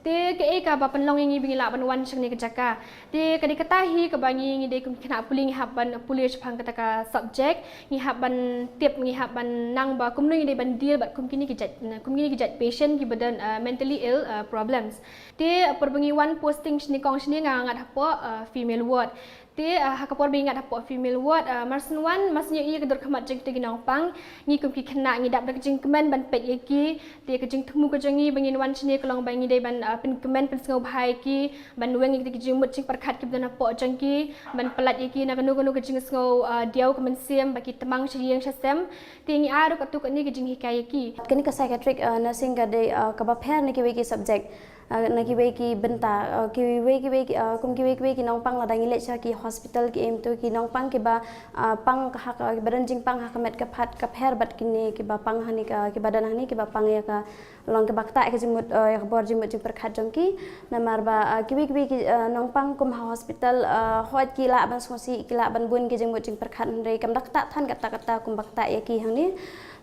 Te kaei kaba pynlong ïa ngi ba ngi lah ban wan sha kane ka jaka? Te ka dei kata hi kaba ngi, ngi dei kum ki khynnah pule ngi hap ban pule shaphang kata ka subject, ngi hap ban tip, ngi hap ban nang ba kumno ngi dei ban deal bad kum kine ki jait, kum kine ki jait patient kiba don, uh, mentally ill, uh, problems. Te, uh, por ba ngi wan posting shane kong shane nga ngat hapoh, uh, female ward. Te, uh, ha ka por ba ngi ngat hapoh female ward, uh, mar shu wan, mar shu ïohi ka dur khmat jong kita ki nongpang, ngi kum ki khynnah ngi dap da ka jingkmen ban peit ïa ki. Te ka jingthmu ka jong ngi ba ngin wan shane ka long ba ngi dei ban, uh, pynkmen pynsngewbha ïa ki, ban weng ïa kita ki jingmut jingpyrkhat kiba don hapoh jong ki, ban pyllait ïa ki na kano kano ka jingsngew, uh, diaw ka mynsiem ba ki tmang sha ïing sha sem. Te ngi ai ruh katto katne ka jinghikai ïa ki. Kane ka psychiatric, uh, nursing ka dei, uh, kaba pher na kiwei ki subject. Uh, na kiwei ki bynta, uh, kiwei kiwei ki, uh, kum kiwei kiwei ki nongpang lada ngi leit sha ki hospital ki em tu ki nongpang kiba, uh, pang ha ka, kiba don jingpang ha ka met ka phad ka pher bad kine kiba pang hane ka, kiba don hane kiba pang ïa ka long kiba ktah ïa ka jingmut, uh, ïa ka bor jingmut jingpyrkhat jong ki. Namar ba, uh, kiwei kiwei ki, uh, nongpang kum ha hospital, uh, hooid ki lah ban sngewsih, ki lah ban bun ki jingmut jingpyrkhat hynrei kam da ktah than katta katta kumba ktah ïa ki hangne.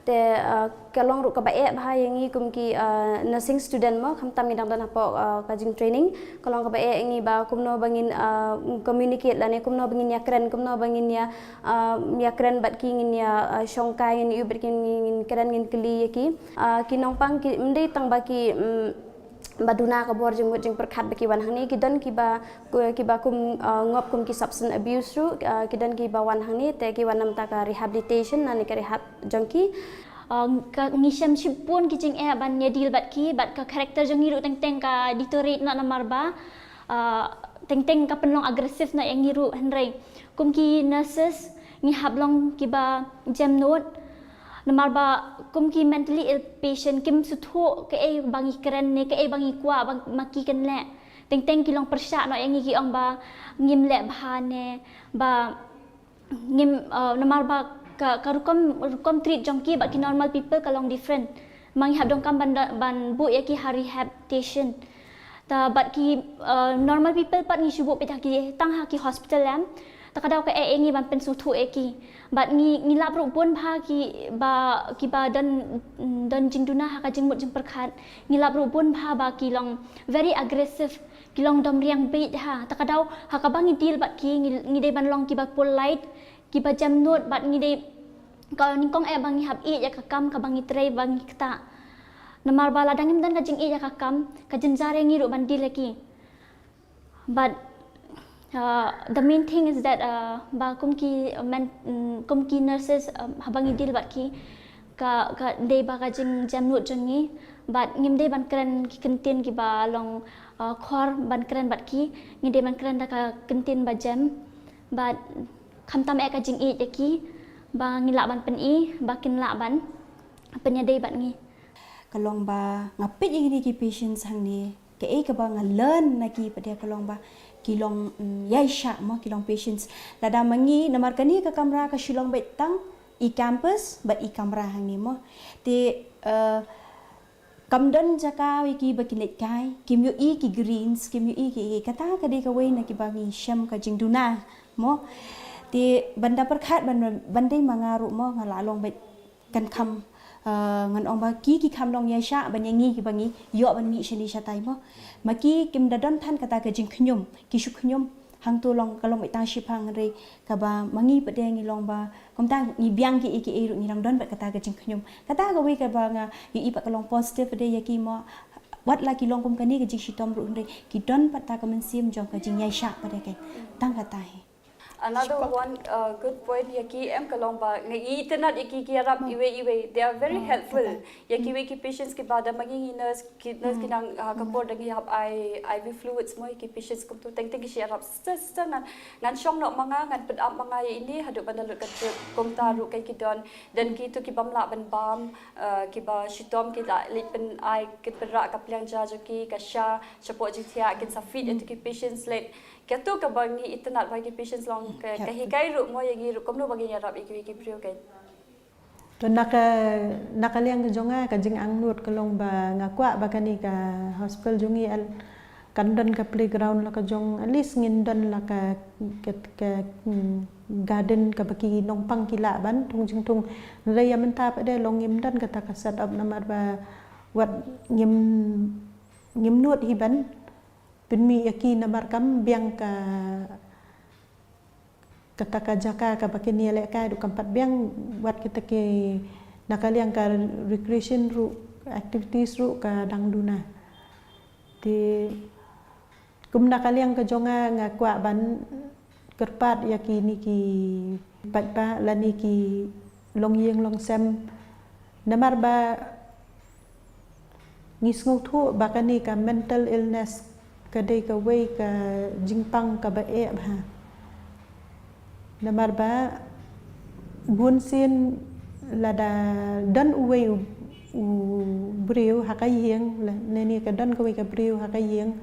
Te, uh, ka long ruh kaba eh bha ïa ngi kum ki, uh, nursing student mo, khamtam ngi dang don hapoh, uh, ka jingtraining. Ka long kaba eh ïa ngi ba kumno ba ngin, uh, communicate lane kumno ba ngin ïakren, kumno ba ngin ïa, uh, ïakren bad ki, ngin ïa, uh, shongkai, ngin ïa bad ki, ngin, ngin kren, ngin kylli ïa ki. Uh, ki nongpang ki ym dei tang ba ki, mm, ba duna ka bor jingmut jingpyrkhat ba ki wan hangne, ki don kiba, kiba kum, uh, ngop kum ki substance abuse ruh, uh, ki don kiba wan hangne te ki wan namar ka rehabilitation lane ka rehab jong ki. Uh, ka, ngi shem shibun ki jingeh ban ïa deal bad ki, bad ka character jong ngi ruh teng teng ka deteriorate noh namar ba, uh, teng teng ka pynlong aggressive noh ïa ngi ruh hynrei kum ki nurses ngi hap long kiba jem nud. Namar ba kum ki mentally ill patient kim sngewthuh kaei ba ngi kren ne kaei ba ngi kwah ba ma ki kan leh. Teng teng ki long pyrshah noh ïa ngi, ki ong ba ngim leh bha ne ba ngim, uh, namar ba ka, ka rukom, rukom treat jong ki bad ki normal people ka long different. Ma ngi hap donkam ban da, ban buh ïa ki ha rehabilitation. Ta bad ki, uh, normal people pat ngi shu buh peit ha ki tang ha ki hospital em. Ta ka daw ka eh ïa ngi ban pynsngewthuh ïa ki. Bad ngi, ngi lap ruh bun bha ki ba, kiba don, don jingduna ha ka jingmut jingpyrkhat. Ngi lap ruh bun bha ba ki long very aggressive, ki long dom riang beit ha. Ta ka daw ha kaba ngi deal bad ki ngi, ngi dei ban long kiba polite, kiba jem nud bad ngi dei ka nyngkong eh ba ngi hap ïeit ïa ka kam kaba ngi trei ba ngi ktah. Namar ba lada ngim don ka jingïeit ïa ka kam, ka jynjar ïa ngi ruh ban deal ïa ki. But, uh, the main thing is that, uh, ba kum ki, uh, men, mm, kum ki nurses, um, haba ngi deal bad ki ka, ka dei ba ka jingjem nud jong ngi. But ngim dei ban kren ki kyntien kiba long, uh, khor ban kren bad ki. Ngi dei ban kren da ka kyntien ba jem. But khamtam eh ka jingïeit ïa ki ba ngi lah ban pyni ba kin lah ban pynïadei bad ngi. Ka long ba nga peit ïa kine ki patients hangne, kaei kaba nga learn na ki pat de ka long ba ki long, mm, ïaishah mo, ki long patients. Lada ma ngi namar kane ka kamra ka shu long beit tang i campus bad i kamra hangne mo. Te, eh, kam don jaka ïa ki ba kin leit kai, kim ïohi ki greens, kim ïohi ki, kata ka dei kawei na kiba ngi shem ka jingduna mo. Te ban da pyrkhat ban, ban dei ma nga ruh mo, nga la long beit kan kham, eh, ngan ong ba ki, ki kham long ïaishah ban ïa ngi kiba ngi ïoh ban mih shane shatai mo. Ma ki kim da don than kata ka jingkhñium, ki shu khñium. Hangto long ka long beit tang shiphang hynrei kaba ma ngi pat de ngi long ba kumta ngi biang kiei kiei ruh ngi dang don bad kata ka jingkhñium. Kata kawei kaba nga ïohi pat ka long positive pat de ïa ki mo. Wat la ki long kum kane ka jingshitom ruh hynrei ki don pat ta ka mynsiem jong ka jingïaishah pat ïa ka. Tang kata hi. Another one uh, good point ïa ki em ka long ba nga itynnad ïa ki ki ïarap iwei iwei, they are very helpful. Ïa kiwei ki patients kiba da ma ngi ngi nurse ki nurse ki nang uh, ka por da ngi hap ai I V fluids mo ïa ki patients kumtu teng teng ki shi ïarap sister sister ngan ngan shong noh ma nga ngan pynap ma nga ïa ini haduh ban da lut ka trip kumta ruh ka ki don. Then ki tu ki bym lah ban bam uh, kiba shitom ki la leit pyn ai ki pynrah ka pliang ja jong ki ka sha shapoh jingthiah kin sa feed ïa tu ki patients leit. Katu kaba ngi itynnad ba ki patients long ka, ka hikai ruh mo ïa ngi ruh kumno ba ngi ïarap ïa ki, ïa ki briew ka. To na ka na ka liang ka jong nga ka jingangnud ka long ba nga kwah ba kane ka hospital jong ngi kan don ka playground la ka jong at least ngin don la ka ka, ka mm, garden kaba ki nongpang ki lah ban thung jingthung. Hynrei ïa mynta pat de long ngim don kata ka set up namar ba wat ngim ngim nud hi ban pynmih ïa ki namar kam biang ka kata ka jaka kaba kin ïalehkai ruh kam pat biang wat kita ki na ka liang ka recreation ruh activities ruh ka dang duna. Te kum na ka liang ka jong nga nga kwah ban kyrpad ïa kine ki paidbah lane ki longïing longsem namar ba ngi sngewthuh ba kane ka mental illness ka dei kawei ka jingpang kaba eh bha. Namar ba bun sien lada don uwei u, u briew ha ka ïing lane ka don kawei ka briew ha ka ïing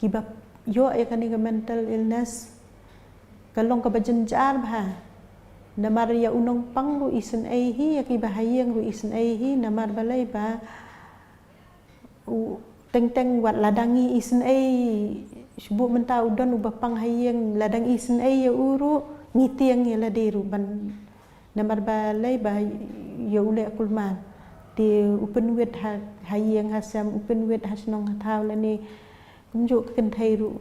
kiba ïoh ïa kane ka mental illness ka long kaba jynjar bha. Namar ïa u nongpang ruh isynei hi ïa kiba ha ïing ruh isynei hi namar balei ba u teng teng wat lada ngi isynei shu buh mynta u don uba pang ha ïing lada ngi isynei ïa u ruh ngi tieng ïa lade ruh ban namar balei ba ïa u leh kulmar te u pynwit ha ha ïing ha sem u pynwit ha shnong ha thaw lane kumjuh ka kynthei ruh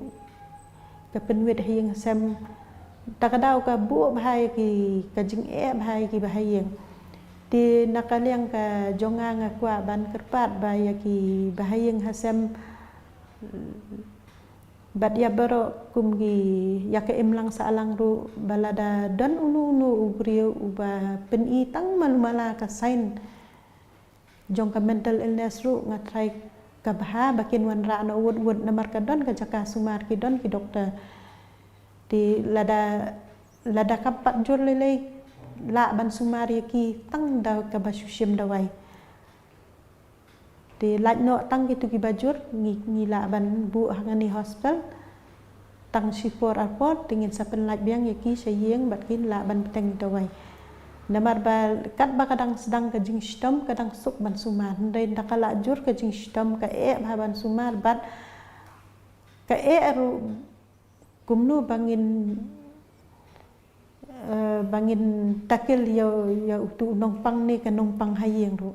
ka pynwit ha ïing ha sem ta ka daw ka buh bha ïa ki ka jingeh bha ïa kiba ha ïing. Te na ka liang ka jong nga nga kwah ban kyrpad ba ïa kiba ha ïing ha sem bad ïa baroh kum ki ïa ka imlang sahlang ruh ba lada don uno uno u briew uba pyni tang malu mala ka sign jong ka mental illness ruh nga try ka bha ba kin wanrah noh wut wut namar ka don ka jaka sumar ki don ki doktor. Te lada lada kam pat jur lei lei lah ban sumar ïa ki tang da kaba shu shim dawai. Te lait noh tang kitu kiba jur ngi ngi lah ban buh ha kane hospital. Tang shipor arpor te ngin sa pynlait biang ïa ki sha ïing bad kin lah ban bteng dawai. Namar ba katba ka dang sdang ka jingshitom ka dang suk ban sumar hynrei da ka lah jur ka jingshitom ka eh bha ban sumar bad ka eh ruh kumno ba ngin ba ngin tackle ïa ïa utu u nongpang ne ka nongpang ha ïing ruh.